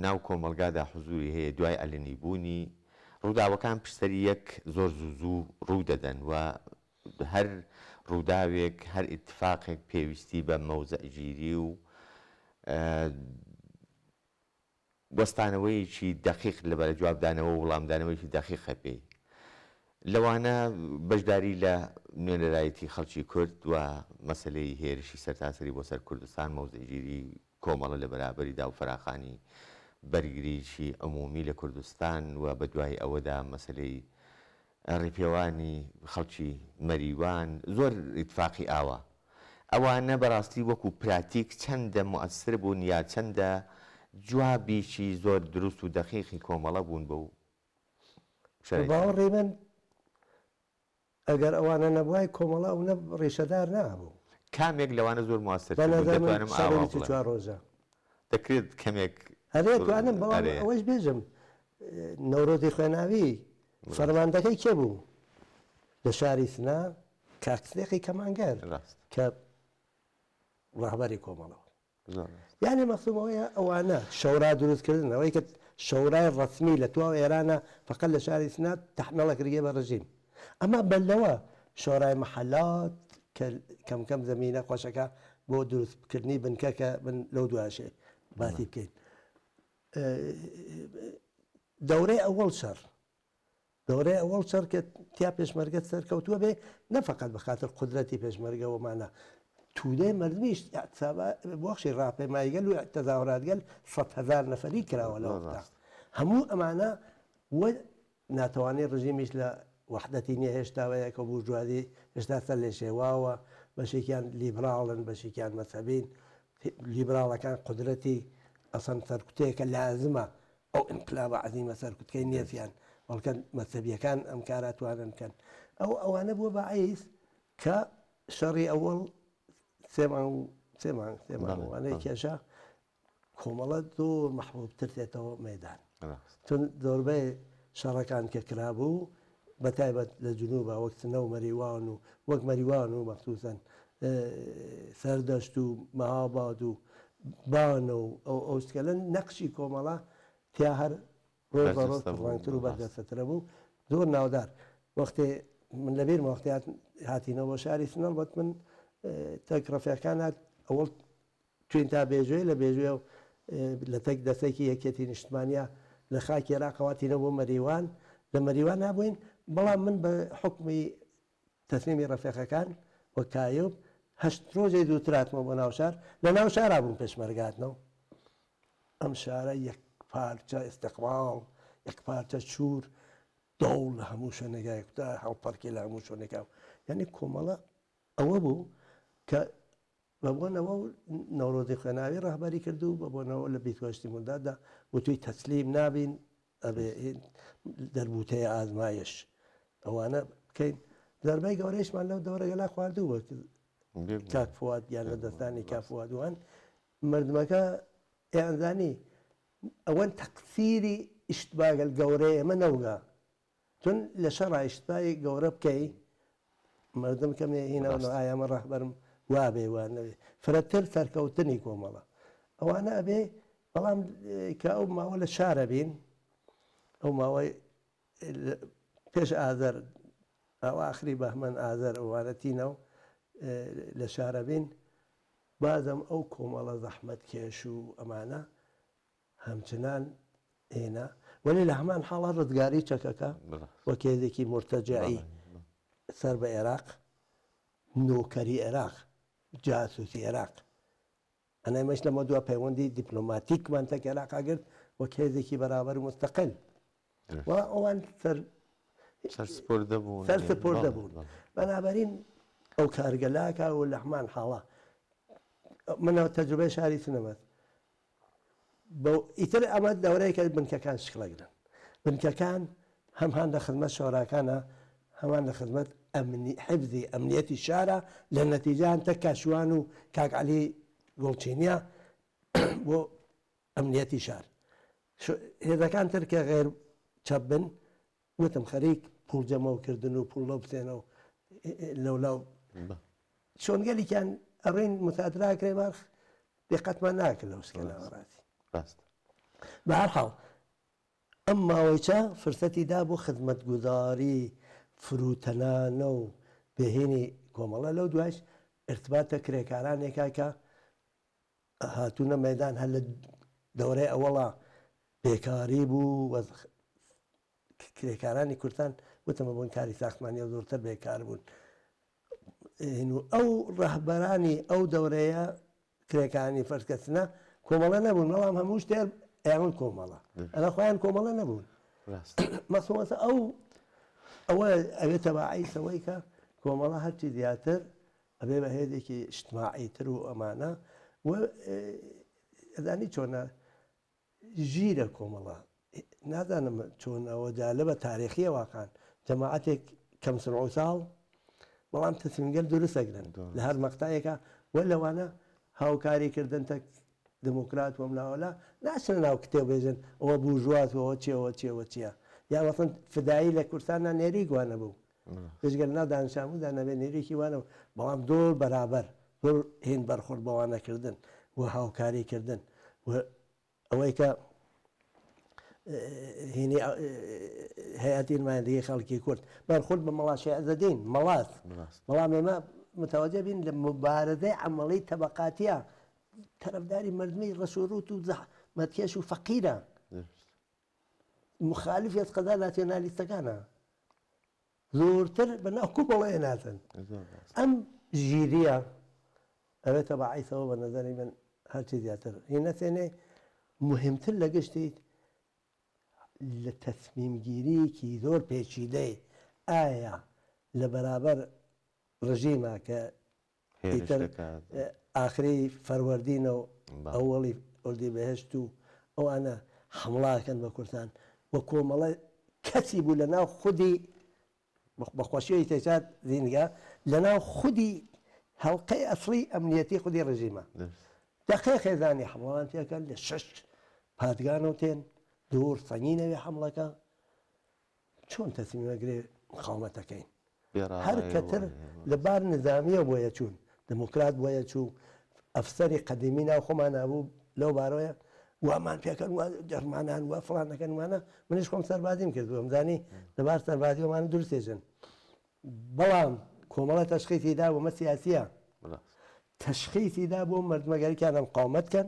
S1: ناو کۆمەڵگادا حزوری هەیە دوای عەلەنی بوونی ڕووداوەکان پشتسەری یەک زۆر زوو زوو ڕوو دەدەن و هەر ڕووداوێک هەر ئیتفاقێک پێویستی بە مەوزعگیری و وەستانەوەیەکی دەقیق لەبەرە جوابدانەوە و وڵامدانەوەیەکی دەقیقە پێی. لەوانە بەشداری لە نوێنەرایەتی خەڵکی کورد و مەسەلەی هێرشی سەرتاسەری بۆ سەر کوردستان، مەوزعگیری کۆمەڵە لە بەرابەریدا و فەراخانی بەرگریی عمومی لە کوردستان و بەدوای ئەوەدا مەسەلەی ڕێپێوانی خەڵکی مەریوان، زۆر ئیتفاقی ئاوا. ئەوانە بەڕاستی وەکو پراتیک چەندە موئەسر بوون یا چەندە جوابیکی زۆر دروست و دەقیقی کۆمەڵە بوون بەو
S2: بە
S1: شەرایتانە؟
S2: باوەڕی من ئەگەر ئەوانە نەبوای کۆمەڵە ئەونە ڕیشەدار نەئەبوو.
S1: کامێک لەوانە زۆر
S2: بە
S1: موئەسرتر بوون؟
S2: نەزەر من
S1: دەتوانم
S2: شەڕی
S1: ئاوا
S2: 24
S1: بڵێم.
S2: ڕۆژە.
S1: دەکرێت کەمێک
S2: ئەرێ توانم بەڵام
S1: ئەرێ.
S2: ئەوەش بێژم نەورۆزی خوێناوی
S1: ڕاست.
S2: فەرماندەکەی کێ بوو لە شاری سنە؟ کاک سدیقی کەمانگەر
S1: ڕاست.
S2: کە ڕەهبەری کۆمەڵە بوو.
S1: زۆر ڕاست.
S2: یانی مەقسوم ئەوەیە ئەوانە شەورا دروستکردن ئەوەی کە شەورای ڕەسمی لە تواو ئێرانە فەقەت لە شاری سنە تەحمیڵ ئەکریێ بە ڕژیم ئەما بەر لەوە شۆرای مەحەلات کە کەم کەم زەمینە خۆشەکە بۆ دروستکردنی بنکە کە من لەو دواشێ باسی بکەین دەورەی ئەوەڵ شەڕ دەورەی ئەوەڵ شەڕ کە تیا پێشمەرگە سەرکەوتووە بێ نە فەقەت بە خاتر قودرەتی پێشمەرگە ومانە تودەی مەردمیش بۆخشی ڕاپێمایگەل و تەزاهوراتگەل 100,000 نەفەری کراوە لە وەختا هەموو ئەمانە و ناتەوانی ڕژیمیش لە وەحدەتی نییە هێشتا وەیەکە بورژوازی هێشتا سەر لێ شێواوە بەشێکیان لیبراڵن بەشێکیان مەزهەبین لیبراڵەکان قودرەتی ئەسەن سەرکوتەیەکە لازمە ئەو ئینقلابە عەزیمە سەرکوتکەی نیەتیان بەڵکە مەزهەبیەکان ئەم کارە توانن بکەن ئەو ئەوانە بووە بەعیس کە شەڕی ئەوەڵ سێ مانگ سێ مانگ سێ مانگ وانەی کێشا کۆمەڵە زۆر مەحبوبتر تێتەوە مەدان چون زۆربەی شەڕەکان کە کرابوو بە تایبەت لە جنوبە وەک سنە و مەریوان و وەک مەریوان و مەخصوصەن سەردەشت و مەهاباد و بانە و ئەو ئەو شتگەلە نەقشی کۆمەڵە تیا هەر ڕۆژ بە ڕۆژ
S1: بەرجەستە بوو
S2: پڕڕەنگتر و
S1: ڕاست.
S2: بەرجەستەترە بوو زۆر ناودار وەختێ من لەبیرمە وەختێ هاتینەوە بۆ شاری سنە ئەڵبەت من تەک ڕەفیقان هات ئەوەڵ چوین تا بێژوێ لە بێژوێ و لە تەک دەسەکی یەکێتی نیشتمانیا لە خاکی عێراقەوە هاتینەوە بۆ مەریوان لە مەریوان نابووین بەڵام من بە حوکمی تەسلیمی ڕەفیقەکان و کایوب هەشت ڕۆژێ زووتر هاتمەوە بۆ ناو شار لە ناو شارا بووم پێشمەرگە هاتنەوە ئەم شارە یەک پارچە ئیستقباڵ یەک پارچە چوور دەوڵ لە هەموو شوێنێکا یەکتا هەڵپەڕکێ لە هەموو شوێنێکا یعنی کۆمەڵە ئەوە بوو کە بە بۆنەوە و نەورۆزی خوێناوی ڕەهبەری کرد و بە بۆنەوە لە 28 مرداددا وتوی تەسلیم نابین ئەبێ دەربوتەیە ئازمایش ئەوانە بکەین زەربەی گەورەیشمان لەو دەورەگەلا خواردوو وەک کاک فواد یان لە دەستانی کاک فواد وان مردمەکە ئەیانزانی ئەوەن تەقسیری ئیشتباگەل گەورەی ئێمە نەوگا چون لە شەڕا ئیشتبای گەورە بکەی مردم کەمێ هینەوە ئایا من ڕەهبەرم وابێ وا نەبێ فرەتر سەرکەوتنی کۆمەڵە ئەوانە ئەبێ بەڵام کە ئەو ماوە لە شارە بین ئەو ماوەی پێش ئازەر ئەو ئاخری بەهمەن ئازەر ئەوانە تینە و لە شارە بین بازم ئەو کۆمەڵە زەحمەت کێش و ئەمانە هەمچنان هێنا وەلی لە هەمان حاڵا ڕزگاری چەکەکە وەک هێزێکی مورتەجەعی سەر بە عێراق نۆکەری عێراق جاسوسی عێراق ئەنا ئێمەش لەمە دوا پەیوەندی دیپلۆماتیکمان تەک عێراقا گرت وەک هێزێکی بەرابەر و مستەقل و ئەوان سەر
S1: سەرسپردە بوون
S2: سەرسپردە بوون بەنابەرین ئەو کارگەلاکە و لە هەمان حاڵا منەوە تەجروبەی شاری سنەمەت ئیتر ئەمە دەورەیەکە بنکەکان شکڵەگرن بنکەکان هەم هان لە خزمەت شۆراکانە هەمان لە خزمەت ئەمنی حفزی ئەمنیەتی شارە لە نەتیجە هەن تەک کاشوان و کاک عەلی گوڵچینیە بۆ ئەمنیەتی شار هێزەکان تر کە غێر چەپ بن وتم خەریک پوڵ جەمەو کردن و پوڵ لەو بسێنە و لەولاو. چۆنگەلێکیان ئەڕۆین موسادرا کرێ مارخ دقەتمان ناکرد لەو شتە ناوەڕاستی.
S1: ڕاست.
S2: بە هەر حاڵ ئەم ماوەیچە فرسەتی دا بۆ خزمەتگوزاری فروتەنانە و بێهینی کۆمەڵە لەو دوایش ئرتباتە کرێکارانێکا کە هاتوونە مەیدان هەر لە دەورەی ئەوەڵا بێکاری بوو و کرێکارانی کوردستان وتم بوون کاری ساختمانی و زۆرتر بێکار بوون و ئەو ڕەهبەرانی ئەو دەورەیە کرێکارانی فەرزکەسنە کۆمەڵە نەبوون بەڵام هەموو شتێ ئەیان کۆمەڵە ئەە خۆیان کۆمەڵە نەبوون مەسوەسە ئەو ئەوە ئەوێ تەباعیسەوەی کە کۆمەڵە هەرچی زیاتر ئەبێ بە هێزێکی ئیجتماعی تر و ئەمانە و ئەزانی چۆنە ژیرە کۆمەڵە نازانم چۆن ئەوە جالبە تاریخیە واقعا جەماعەتێک کەم سنعوساڵ بەڵام تەسمیمگەل دروست ئەگرن لە هەر مەقتەعێکا و لەوانە هاوکاری کردن تەک دموکرات وەم لاوەلا ناچنە ناو کتێب بێژن ئەوە بورژواز ئەوە چیە ئەوە چیە ئەوە چیە یا مەسەن فدایی لە کوردستاندا نێریک وانە بوو بێجگە لەناو دانشامودا نەبێ نێریکی وانە بوو بەڵام زۆر بەرابەر زۆر هێند بەرخورد بەوانە کردن و هاوکاری کردن و ئەوەی کە هینی هەیئەتی نمایندگی خەڵکی کورد بەرخورد بە مەڵا شێعزەدین مەڵاس بەڵام ئێمە متەوەجە بین لە مبارزەی عەمەڵی تەبەقاتیە تەرەفداری مردمی ڕەشوڕوت و زەحمەتکێش و فەقیرە مخالفی از قەزا ناسیۆنالیستەکانە زۆرتر بە ناو کۆمەڵەیە ناچن. ئەم ژیرییە ئەبێتە باعیسەوە بە نەزەری من هەرچی زیاتر هی نەچێنێ موهیمتر لە گشتی لە تەسمیمگیرییەکی زۆر پێچیدەی ئایا لە بەرابەر ڕژیمە کە ئیتر ئاخری فەروەردینە و ئەوەڵی ئۆردیبهێشت و ئەوانە حەمڵە ئەکەن بە کوردستان و کۆمەڵە کەسی بوو لە ناو خودی بە خۆشیەوەی تێچات زینگە لە ناو خودی هەڵقەی ئەسڵی ئەمنیەتی خودی ڕژیمە دەقەی خێزانی حەمڵەوان تێکەن لە شەش پادگانەوە تێن دوور سەنگینەوێ حەمڵەکە چۆن تەسمیم ئەگرێ مقاومەتەکەین هەر کەتر لە بار نزامیەوە بۆیە چوون دموکرات بۆیە چوو ئەفسەری قەدیمی ناو خۆمان هەبوو لەو بارەیە وامان پێکەن وا جەرمانان وا فڵان دەکەن وانە منیش خۆم سەربازیم کردووە ئەمزانی لەبار سەربازیەوەمانە دروستێژن بەڵام کۆمەڵە تەشخیسی دا بۆمە سیاسیە تەشخیسی دا بۆ مردمەگەریکیان مقاومەت کەن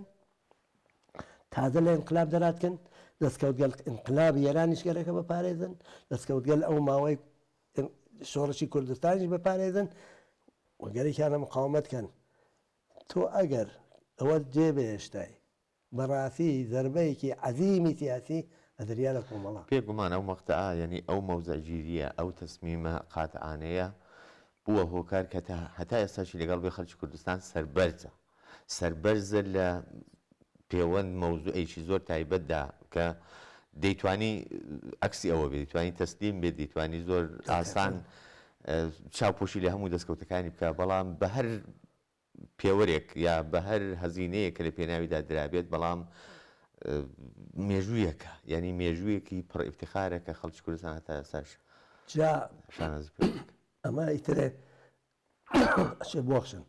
S2: تازە لە ئینقلاب دەراتکن دەستکەوتگەل ئینقلابی ئێرانیش گەرەکە بپارێزن دەستکەوتگەل ئەو ماوەی شۆڕشی کوردستانیش بپارێزن و گەرەکیانە مقاومەت کەن تۆ ئەگەر ئەوە جێ بهێشتای بەڕاستی زەربەیەکی عەزیمی سیاسی ئەدریا لە کۆمەڵە.
S1: بێ گومان ئەو مەقتەعە یانی ئەو مەوزعگیرییە ئەو تەسمیمە قاتعانەیە بووە هۆکار کە تا هەتا ئێستاشی لەگەڵ بێ خەڵکی کوردستان سەربەرزە سەربەرزە لە پێوەند مەوزوعێکی زۆر تایبەتدا کە دەیتوانی عەکسی ئەوە بێ دەیتوانی تەسلیم بێت دەیتوانی زۆر ئاسان چاوپۆشی لە هەموو دەستکەوتەکانی بکا بەڵام بە هەر پێوەرێک یا بە هەر هەزینەیەک کە لە پێناویدا درابێت بەڵام مێژوویەکە یعنی مێژوویەکی پڕ ئیفتخارە کە خەڵکی کوردستان هەتا ئێستاش
S2: جا
S1: شانازی پێ دەکات.
S2: ئەمە ئیترێ ئەچێ بۆخشن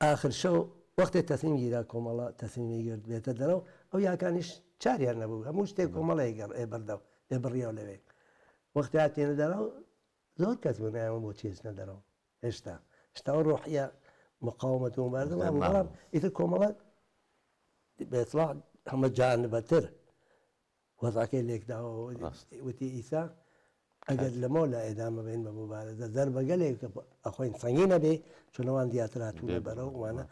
S2: ئاخر شەو وەختێ تەسلیم گیرا کۆمەڵە تەسلیمی گرت بێتە دەرەوە ئەو یاکانیش چاریان نەبوو هەموو شتێک کۆمەڵەی گەڕ ئێ بردەوە ئێ بڕیەوە لەوێ وەختی هاتینە دەرەوە زۆر کەس بوون ئەیان بۆ چی ئەچنە دەرەوە هێشتا هێشتا ئەو ڕۆحیە مقاومەت و مبارزە مابوو بەڵام ئیتر کۆمەڵە بە ئیسڵاح هەمە جانبەتر وەزعەکەی لێکداوە وتی ئیسا ئەگەر لەمەوە لا ئێدامە بین بە موبارزە زەربە گەلێک ئەخۆین سەنگینە بێ چون ئەوان زیاتر هاتوونە بەرەو وانە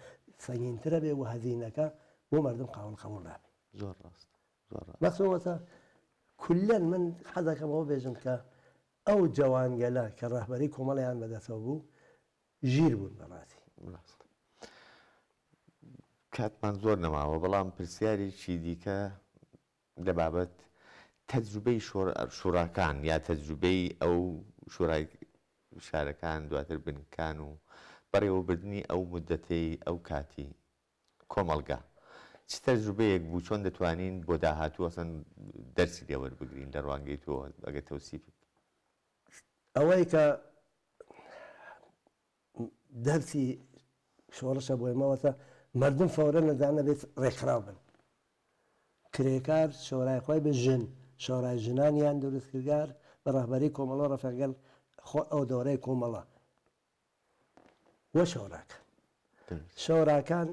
S2: سەنگینترە بێ و هەزینەکە بۆ مردم قاول قبوڵ نابێ.
S1: زۆر ڕاست زۆر ڕاست.
S2: مەخصوصا کولەن من حەزەکەم ئەوە بێژم کە ئەو جەوانگەلە کە ڕەهبەری کۆمەڵیان بەدەستەوە بوو ژیر بوون بەڕاستی.
S1: ڕاست. کاتمان زۆر نەماوە بەڵام پرسیارێکی دیکە لە بابەت تەجروبەی شوڕاکان یا تەجروبەی ئەو شورای شارەکان دواتر بنکان و بەڕێوەبردنی ئەو مودەتەی ئەو کاتی کۆمەڵگا چ تەجروبەیەک بوو چۆن دەتوانین بۆ داهاتوو ئەسڵەن دەرسی لێ وەربگرین لە ڕوانگەی تۆوە ئەگەر تەوسیفی بکەی؟
S2: ئەوەی کە. دەرسی شۆڕشە بۆ ئێمە وەسە مردم فەورە نەزانە بێت ڕێکخراو بن. کرێکار شۆرای خۆی بە ژن شۆرای ژنانیان دروست کردگار بە ڕەهبەری کۆمەڵە ڕەفیقگەل خۆ ئەو دەورەی کۆمەڵە و شۆراکان. شۆراکان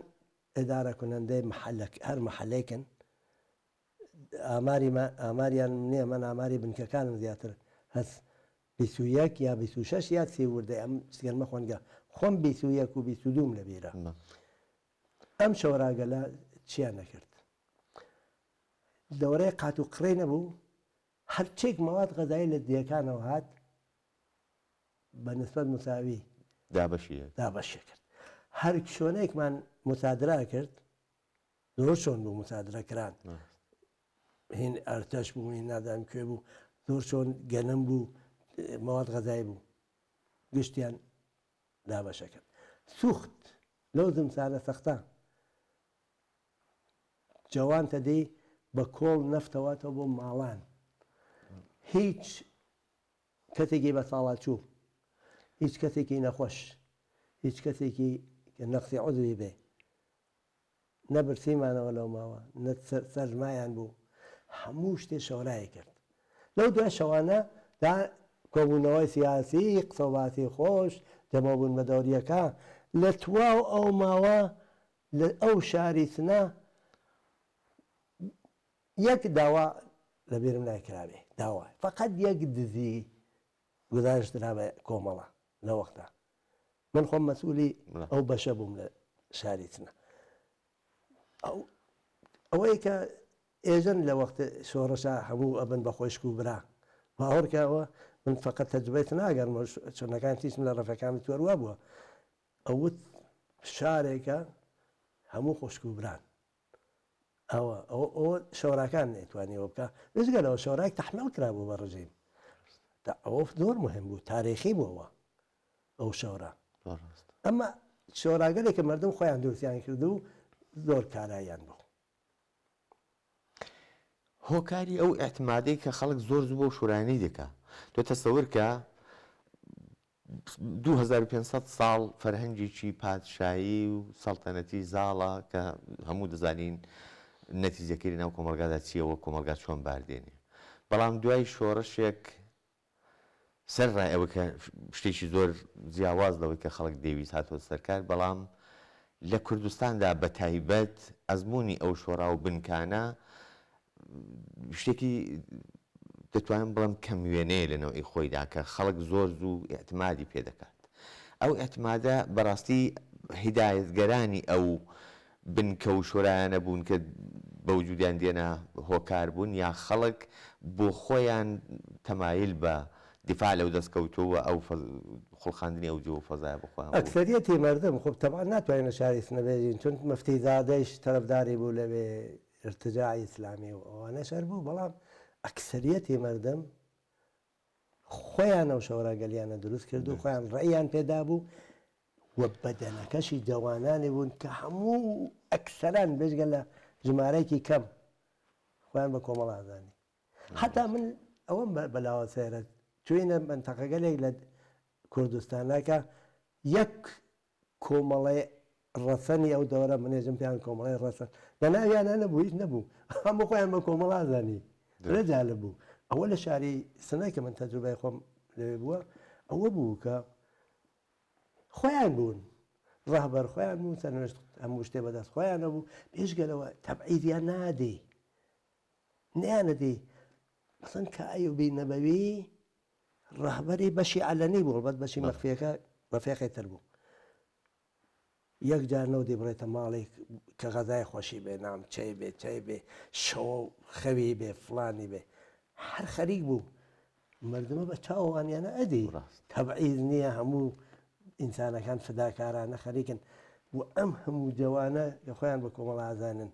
S2: ئیدارە کونەندەی محەلە هەر محەلێکن ئاماری ئاماریان نییە من ئاماری بنکەکانم زیاتر هەس 21 یا 26 یا سی وردەی ئەم سگەرمە خوێندگە خۆم 21 و 22 لە بیرە. ئەم شۆراگەلە چیان نەکرد دەورەی قات و قڕی نەبوو هەرچێک مەواد غەزایی لە دێکانەوە هات بە نسبەت مساوی
S1: دابەشی
S2: دابەشی کرد. هەر شۆنێکمان مسادرا کرد زۆر چۆن بوو مسادرە کران. هین ئەرتەش بوو هین نازانم کوێ بوو زۆر چۆن گەنم بوو مەواد غەزایی بوو گشتیان دابەشە کرد. سوخت لەو زمسانە سەختە جەوان تەدی بە کۆڵ نەفتەوەتەوە بۆ ماڵان. هیچ کەسێکی بە ساڵاچوو، هیچ کەسێکی نەخۆش، هیچ کەسێکی کە نەقسی عوزوی بێ، نە برسیمانەوە لەو ماوە، نە سەرمایان بوو، هەموو شتێ شۆرای کرد. لەو دوای شەوانە دا کۆبوونەوەی سیاسی، قسە و باسی خۆش، جەمەو بوون بە دەوریەکە، لە تواو ئەو ماوە لە ئەو شاری سنە یەک داوا لە بیرم نایکرابێ، داوا فەقەت یەک دزی گوزارش درا بە کۆمەڵە لە وەختە. من خۆم مەسئولی ئەو بەشە بووم لە شاری سنە. ئەوەی کە ئێژن لە وەخت شۆڕشا هەموو ئەبن بە خۆشک و برا، باوەڕکە ئەوە من فەقەت تەجروبەی سنە ئەگەرم چۆنەکان تیشم لە ڕەفەکانی توەروا بووە. ئەوت شارێکە هەموو خۆشک و بران. ئەوە ئەوە ئەوە شۆراکان نەیتوانیەوە بکە. بێجگە لەوە شۆرایەک تەحمیل کرابوو بە ڕژیم. ئەوە زۆر مهم بوو، تاریخی بووەوە ئەو شۆرا. ئەمە شۆراگەلێک کە مردم خۆیان دروستیان کرد و زۆر کارایان بوو.
S1: هۆکاری ئەو ئیعتمادەی کە خەڵک زۆر زوو بەو شۆرانەی دەکا. تۆ تەسەور کە 2500 ساڵ فەرهەنگێکی پادشایی و سەڵتەنەتی زاڵە کە هەموو دەزانین نەتیجەکەی لەناو کۆمەڵگادا چییە و کۆمەڵگا چۆن باردێنێ. بەڵام دوای شۆڕشێک سەر ڕای ئەوەی کە شتێکی زۆر جیاواز لەوەی کە خەڵک دەیویست هاتووە سەرکار، بەڵام لە کوردستاندا بە تایبەت ئەزموونی ئەو شۆڕا و بنکانە شتێکی دەتوانم بڵێم کەم وێنەیە لە نەوعی خۆیدا کە خەڵک زۆر زوو ئیعتمادی پێ دەکات. ئەو ئیعتمادە بەڕاستی هیدایەتگەرانی ئەو بنکە و شۆرایانە بوون کە بە وجودیان دێنا هۆکار بوون یا خەڵک بۆ خۆیان تەمایل بە دیفاع لەو دەستکەوتە و ئەو خوڵقاندنی ئەو جۆ و فەزایە بۆ خۆیان بوون؟
S2: ئەکسەریەتی مەردم خۆ تەبعەن ناتوانین لە شاری سنە بێژین چون مفتی زادەیش تەرەفداری بوو لەوێ ئیرتجاعی ئیسلامی و ئەوانەش هەر بوو بەڵام ئەکسەریەتی مەردم خۆیان ئەو شۆراگەلیانە دروست کرد و خۆیان ڕێیان پێدا بوو و بەدەنەکەشی جەوانانی بوون کە هەموو ئەکسەران بێجگە لە ژمارەیەکی کەم خۆیان بە کۆمەڵ ئازانی. حتا من ئەوەم بەلاوە سەیرە چوینە مەنتەقەگەلێک لە کوردستانەکە یەک کۆمەڵەی ڕەسەنی ئەو دەورە منێژم پێیان کۆمەڵەی ڕەسەن لە ناویانە نەبوو هیچ نەبوو هەموو خۆیان بە کۆمەڵ ئازانی فرە جالب بوو. ئەوە لە شاری سنە کە من تەجروبەی خۆم لەوێ بووە ئەوە بوو کە خۆیان بوون ڕەهبەر خۆیان بوون سەرنوشت هەموو شتێ بەدەست خۆیانە بوو بێژگەلەوە تەبعیدیان نادەی نیانەدی مەسەن کە ئەیوبی نەبەوی ڕەهبەری بەشی عەلەنی بوو ئەڵبەت بەشی مەخفیەکە ڕەفیقی تر بوو یەک جار نەودی بڕێتە ماڵێک کە غەزای خۆشی بێ نام چەی بێ چەی بێ شەوە و خەوی بێ فلانی بێ هەر خەریک بوو مردمە بە چاوانیانە ئەدی تەبعیز نییە هەموو ئینسانەکان فداکارانە خەریکن و ئەم هەموو جەوانە کە خۆیان بە کۆمەڵ ئازانن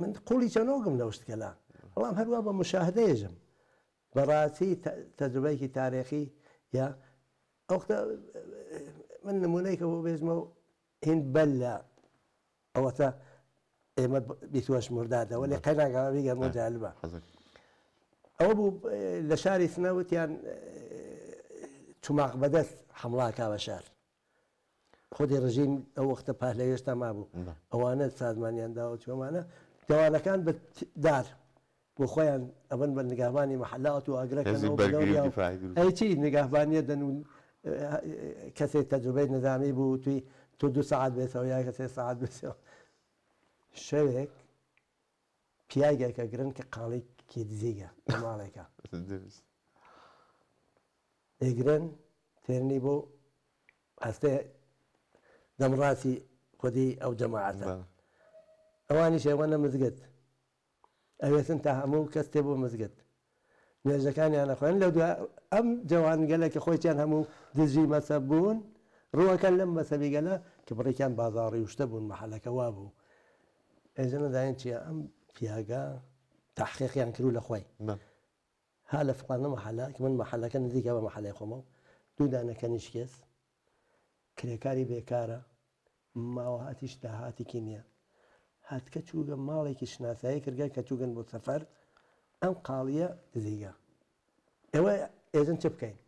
S2: من قوڵی چەنۆگم لەو شتگەلە بەڵام هەروە بە مشاهدەیەژم بەڕاستی تەجروبەیەکی تاریخی یا ئەوختە من نمونەیەکە بۆ بێژمەوە هین بەل لە ئەوەتە ئێمە بیتوەش مردادە وەلێ قەیناکەوە بیگەرمەوە جالبە ئەوە بوو لە شاری سنە وتیان. چوماق بەدەست حەمڵە ئەکا بە شار. خودی ڕژیم ئەو وەختە پەهلەوی هێشتا مابوو. ئەوانە سازمانیان داوە چۆمانە جەوانەکان بە دار بۆ خۆیان ئەبن بە نگاهبانی مەحەلات و ئاگرەکەنەوە بە دەوریا و ئەی چی نگاهبانیە دەن و کەسێک تەجروبەی نزامی بوو توی تۆ دوو سەعات بێتەوە یا کەسێ سەعات بێتەوە شەوێک پیاگێک ئەگرن کە قاڵی کێدزیگە لە ماڵێکە ئەیگرن تێرنی بۆ هەستێ دەمڕاستی خودی ئەو جەماعەتە ئەوانیش ئێوەنە مزگەت ئەوێتن تا هەموو کەس تێ بۆ مزگەت نوێژەکانیان ئەخوێن لەو دوا ئەم جەوان گەلە کە خۆیان هەموو دژی مەسەب بوون ڕووەکەن لەم مەسەبی گەلە کە بڕێکیان بازاڕی و شتە بوون مەحەلەکە وابوو ئێژە نەزانین چییە ئەم پیاگە تەحقیقیان کرد لە خۆی ها لە فڵانە مەحەلە کە من مەحەلەکە نزیکە بە مەحەلەی خۆمەوە دوو دانە کەنیشکێس کرێکاری بێکارە ماوە هاتیش داهاتێکی نییە هاتکە چووگە ماڵێکی شناسایی کردگە کە چووگەن بۆ سەفەر ئەم قاڵیە دزیگە ئێوە ئێژن چ بکەین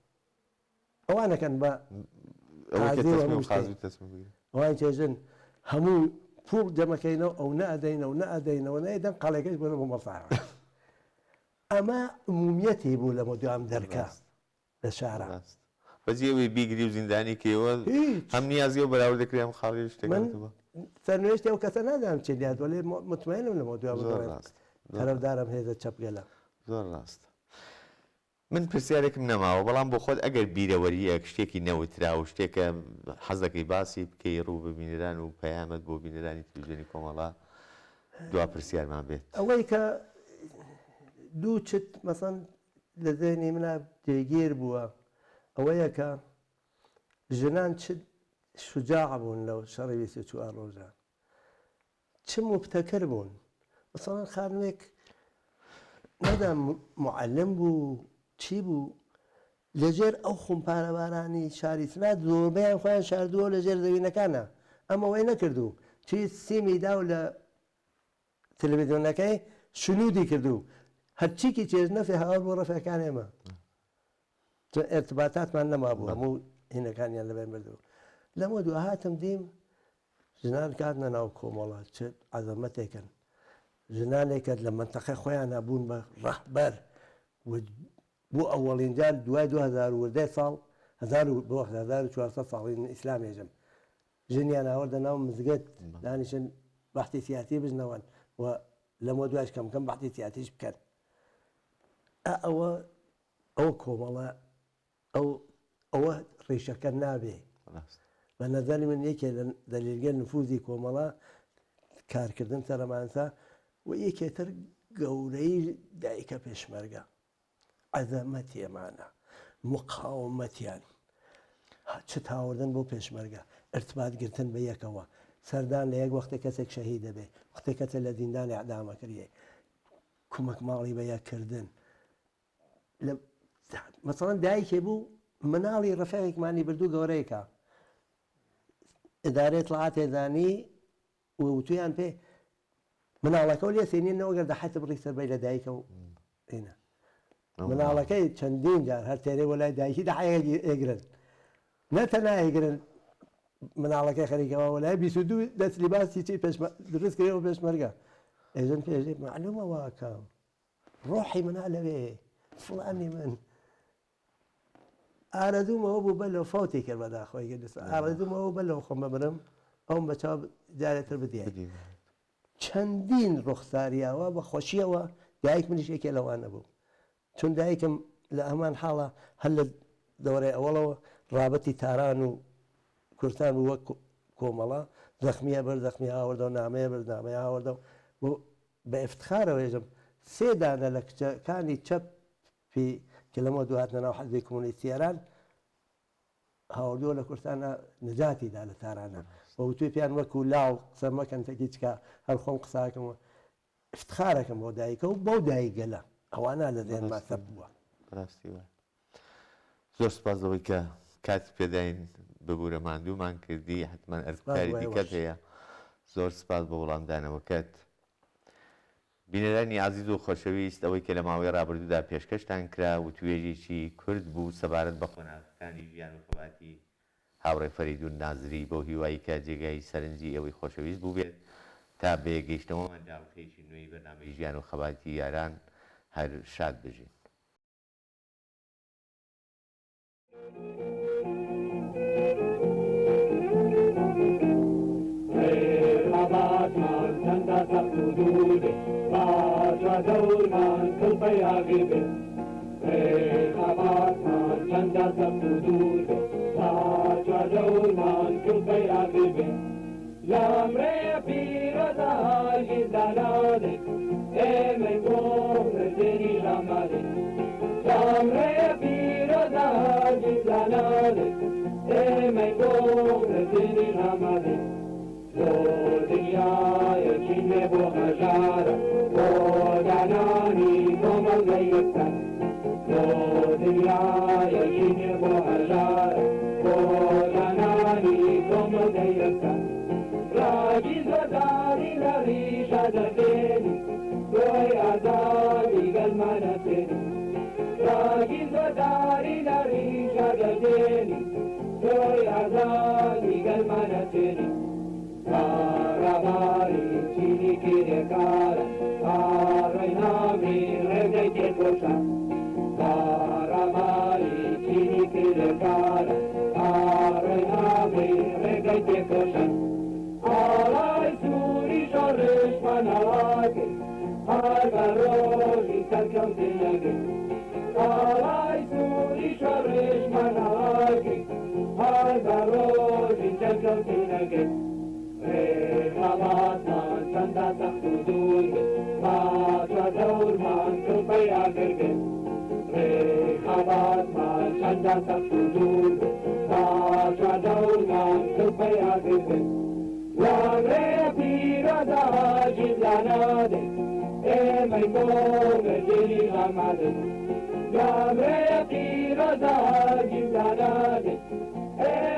S2: ئەوانەکەن بە ئەوان چێژن هەموو پوڵ جەمەکەینەوە ئەو نەئەدەینەوە نەئەدەینەوە نەیدەن قاڵەکەش بۆ بۆ مەڵسارە ئەمە عمومیەتی بوو لەمە دوام دەرکە لە شارە.
S1: ڕاست. بەجێی ئەوەی بیگری و زیندانی کەیەوە
S2: هیچ.
S1: هەم نیازی ئەو بەراورد دەکرێ هەم خاڵی شتێک
S2: من
S1: هاتووە.
S2: سەرنوێشتی ئەو کەسە نازانم چی لێهات وەلێ مطمئنم لەمە دوا
S1: زۆر
S2: بگەڕێم
S1: ڕاست. زۆر ڕاست.
S2: تەرەفدارم هێزە چەپگەلە.
S1: زۆر ڕاست. من پرسیارێکم نەماوە بەڵام بۆ خۆت ئەگەر بیرەوەرییەک شتێکی نەوتراو شتێکە حەز دەکەی باسی بکەی ڕوو بە بینەران و پەیامت بۆ بینەرانی تلویزیۆنی کۆمەڵە دوا پرسیارمان بێت.
S2: ئەوەی کە دوو چت مەسەن لە زێنی منا جێگیر بووە ئەوەیە کە ژنان چ شوجاع بوون لەو شەڕی 24 ڕۆژە چ موبتەکر بوون مەسەڵەن خانمێک نەدام معلم بوو چی بوو لەژێر ئەو خومپارەبارانی شاری سنە زۆربەیان خۆیان شاردووە لەژێر زەوینەکانە ئەم ئەوەی نەکردوو چی سیمی داو لە تەلەڤیزیۆنەکەی شنودی کردو هەرچیکی چێژ نەفێ هاوار بۆ ڕەفەکان ئێمە چون ئێرتباتاتمان نەمابوو هەموو هینەکانیان لەبەین بردبوو لەمە دوا هاتم دیم ژنان کاتنە ناو کۆمەڵە چ عەزەمەتێکن ژنانێکە لە مەنتەقەی خۆیانە بوون بە ڕەهبەر و بۆ ئەوەڵین جار دوای 2000 وردە ساڵ هەزار و بۆ وەخت 1400 ساڵی ئیسلام ێژم ژنیان ئاوردە ناو مزگەت دانیشن بەحتی سیاسی بژنەوەن و لەمە دوایش کەم کەم بەحتی سیاسیش بکەن ئەوە ئەوە کۆمەڵە ئەو ئەوە ڕیشەکە نابێ بە نەزەری من یەکێ لە دەلیلگەل نفوزی کۆمەڵە کارکردن سەرەمانسا و یەکێ تر گەورەی دایکە پێشمەرگە عەزەمەتی ئەمانە مقاومەتیان چت هاوردن بۆ پێشمەرگە ارتباط گرتن بە یەکەوە سەردان لە یەک وەختێ کەسێک شەهید دەبێ وەختێ کەسێک لە زیندان ئیعدام ئەکریێ کومەک ماڵی بە یەک کردن لە مەسەڵەن دایکێ بوو مناڵی ڕەفیقێکمانی بردوو گەورەیەکە ئیدارەی اطلاعاتێ زانی و وتویان پێ مناڵەکەو لێ سێنینەوە گەر دەحەتە بڕی سەربەی لە دایکە و ئینە مناڵەکەی چەندین جار هەر تێرێ بۆ لای دایکی دەحەیە ئێگرن نە تەنها ئێگرن مناڵەکەی خەریکەوە وەلای 22 دەست لیباسی چی پێش دروست کرێ و پێشمەرگە ئێژن پێژێ معلومە واکەم ڕۆحی منە لەوێ فڵانی من ئارەزووم ئەوە بوو بەلەو فەوتی کرد بەداخەوەی گەر دوست ئارەزووم ئەوە بەلەو خۆم بمرم ئەوم بە چاو جارێتر بدیای چەندین ڕوخساریاوە بە خۆشیەوە دایک منیش یەکێ لەوانە بوو چون دایکم لە هەمان حاڵە هەر لە دەورەی ئەوەڵەوە ڕابەتی تاران و کوردستان بوو وەک کۆمەڵە زەخمیە بەر زەخمی هاوردەوە نامەیە بەر نامەیە هاوردەوە بۆ بە ئفتخارەوە ێژم سێ دانە لە کچەکانی چەپ پی کە لەمە دو هاتنە ناو حزبی کۆمۆنیستی ئێران هاوردووە لە کوردستانە نەجاتی دا لە تارانە و وتوی پێیان وەکو لاو قسە مەکەن تەکی چکا هەر خۆم قساکەم و افتخارەکەم بۆ دایکە و بەو دایکگەلە ئەوانە لە زێنما سەبت بووە.
S1: بەڕاستی وایە. زۆر سپاس لەوەی کە کاتت پێداین ببورە ماندوومان کردی حەتمەن ئەرک و
S2: سپاس
S1: کاری
S2: بۆ
S1: دیکەت
S2: ئێوەش.
S1: هەیە زۆر سپاس بۆ وەڵامدانەوەکەت. بینەرانی ئازیز و خۆشەویست، ئەوەی کە لە ماوەی ڕابردوودا پێشکەشتان کرا، وتوێژێکی کورت بوو سەبارەت بە قۆناغەکانی ژیان و خەباتی هاوڕێ فەریدون نازری، بەو هیوای کە جێگای سەرنجی ئێوەی خۆشەویست بووبێت. تا بەیەکگەیشتنەوەمان لە ئەڵقەیەکی نوێی بەرنامەی ژیان و خەباتی یاران، هەر شاد بژین.
S3: خەباتمان چەندە سەخت و دوور بێ، با چواردەورمان کڵپەی ئاگر بێ. خەباتمان چەندە سەخت و دوور بێ، با چواردەورمان کڵپەی ئاگر بێ. لەم ڕێیە پیرۆزە هەرگیز دانادەین، ئێمەی بۆ مردنیش ئامادەین. لەم ڕێیە پیرۆزە هەرگیز دانادەین، ئێمەی بۆ مردنیش ئامادەین. بۆ دنیایەکی نوێ بۆ هەژارە، بۆ دانانی کۆمەڵگەی یەکسان. بۆ دنیایەکی نوێ بۆ هەژارە، بۆ دانانی کۆمەڵگەی یەکسان. ڕاگی زۆرداری لە ڕیشە دەردێنی، تۆی ئازادی گەلمان ئەسێنی. ڕاگی زۆرداری لە ڕیشە دەردێنی، تۆی ئازادی گەلمان ئەسێنی. کارەباری چینی کرێکارە، ئاڕۆی نامری ڕێگەی تێکۆشان. کارەباری چینی کرێکارە، ئاڕۆی نامری ڕێگەی تێکۆشان. ئاڵای سووری شۆڕشمان هەڵاکرد، هەر بە ڕۆژی سەرکەوتن نەگرت. ئاڵای سووری شۆڕشمان هەڵاکرد، هەر بە ڕۆژی سەرکەوتن نەگرت. خەباتمان چەندە سەخت و دوور بێ، با چواردەورمان کڵپەی ئاگر بێ. خەباتمان چەندە سەخت و دوور بێ، با چواردەورمان کڵپەی ئاگر بێ. لەم ڕێیە پیرۆزە هەرگیز لانادەین، ئێمەی بۆ مردنیش ئامادەین. لەم ڕێیە پیرۆزە هەرگیز لانادەین، ئێمەی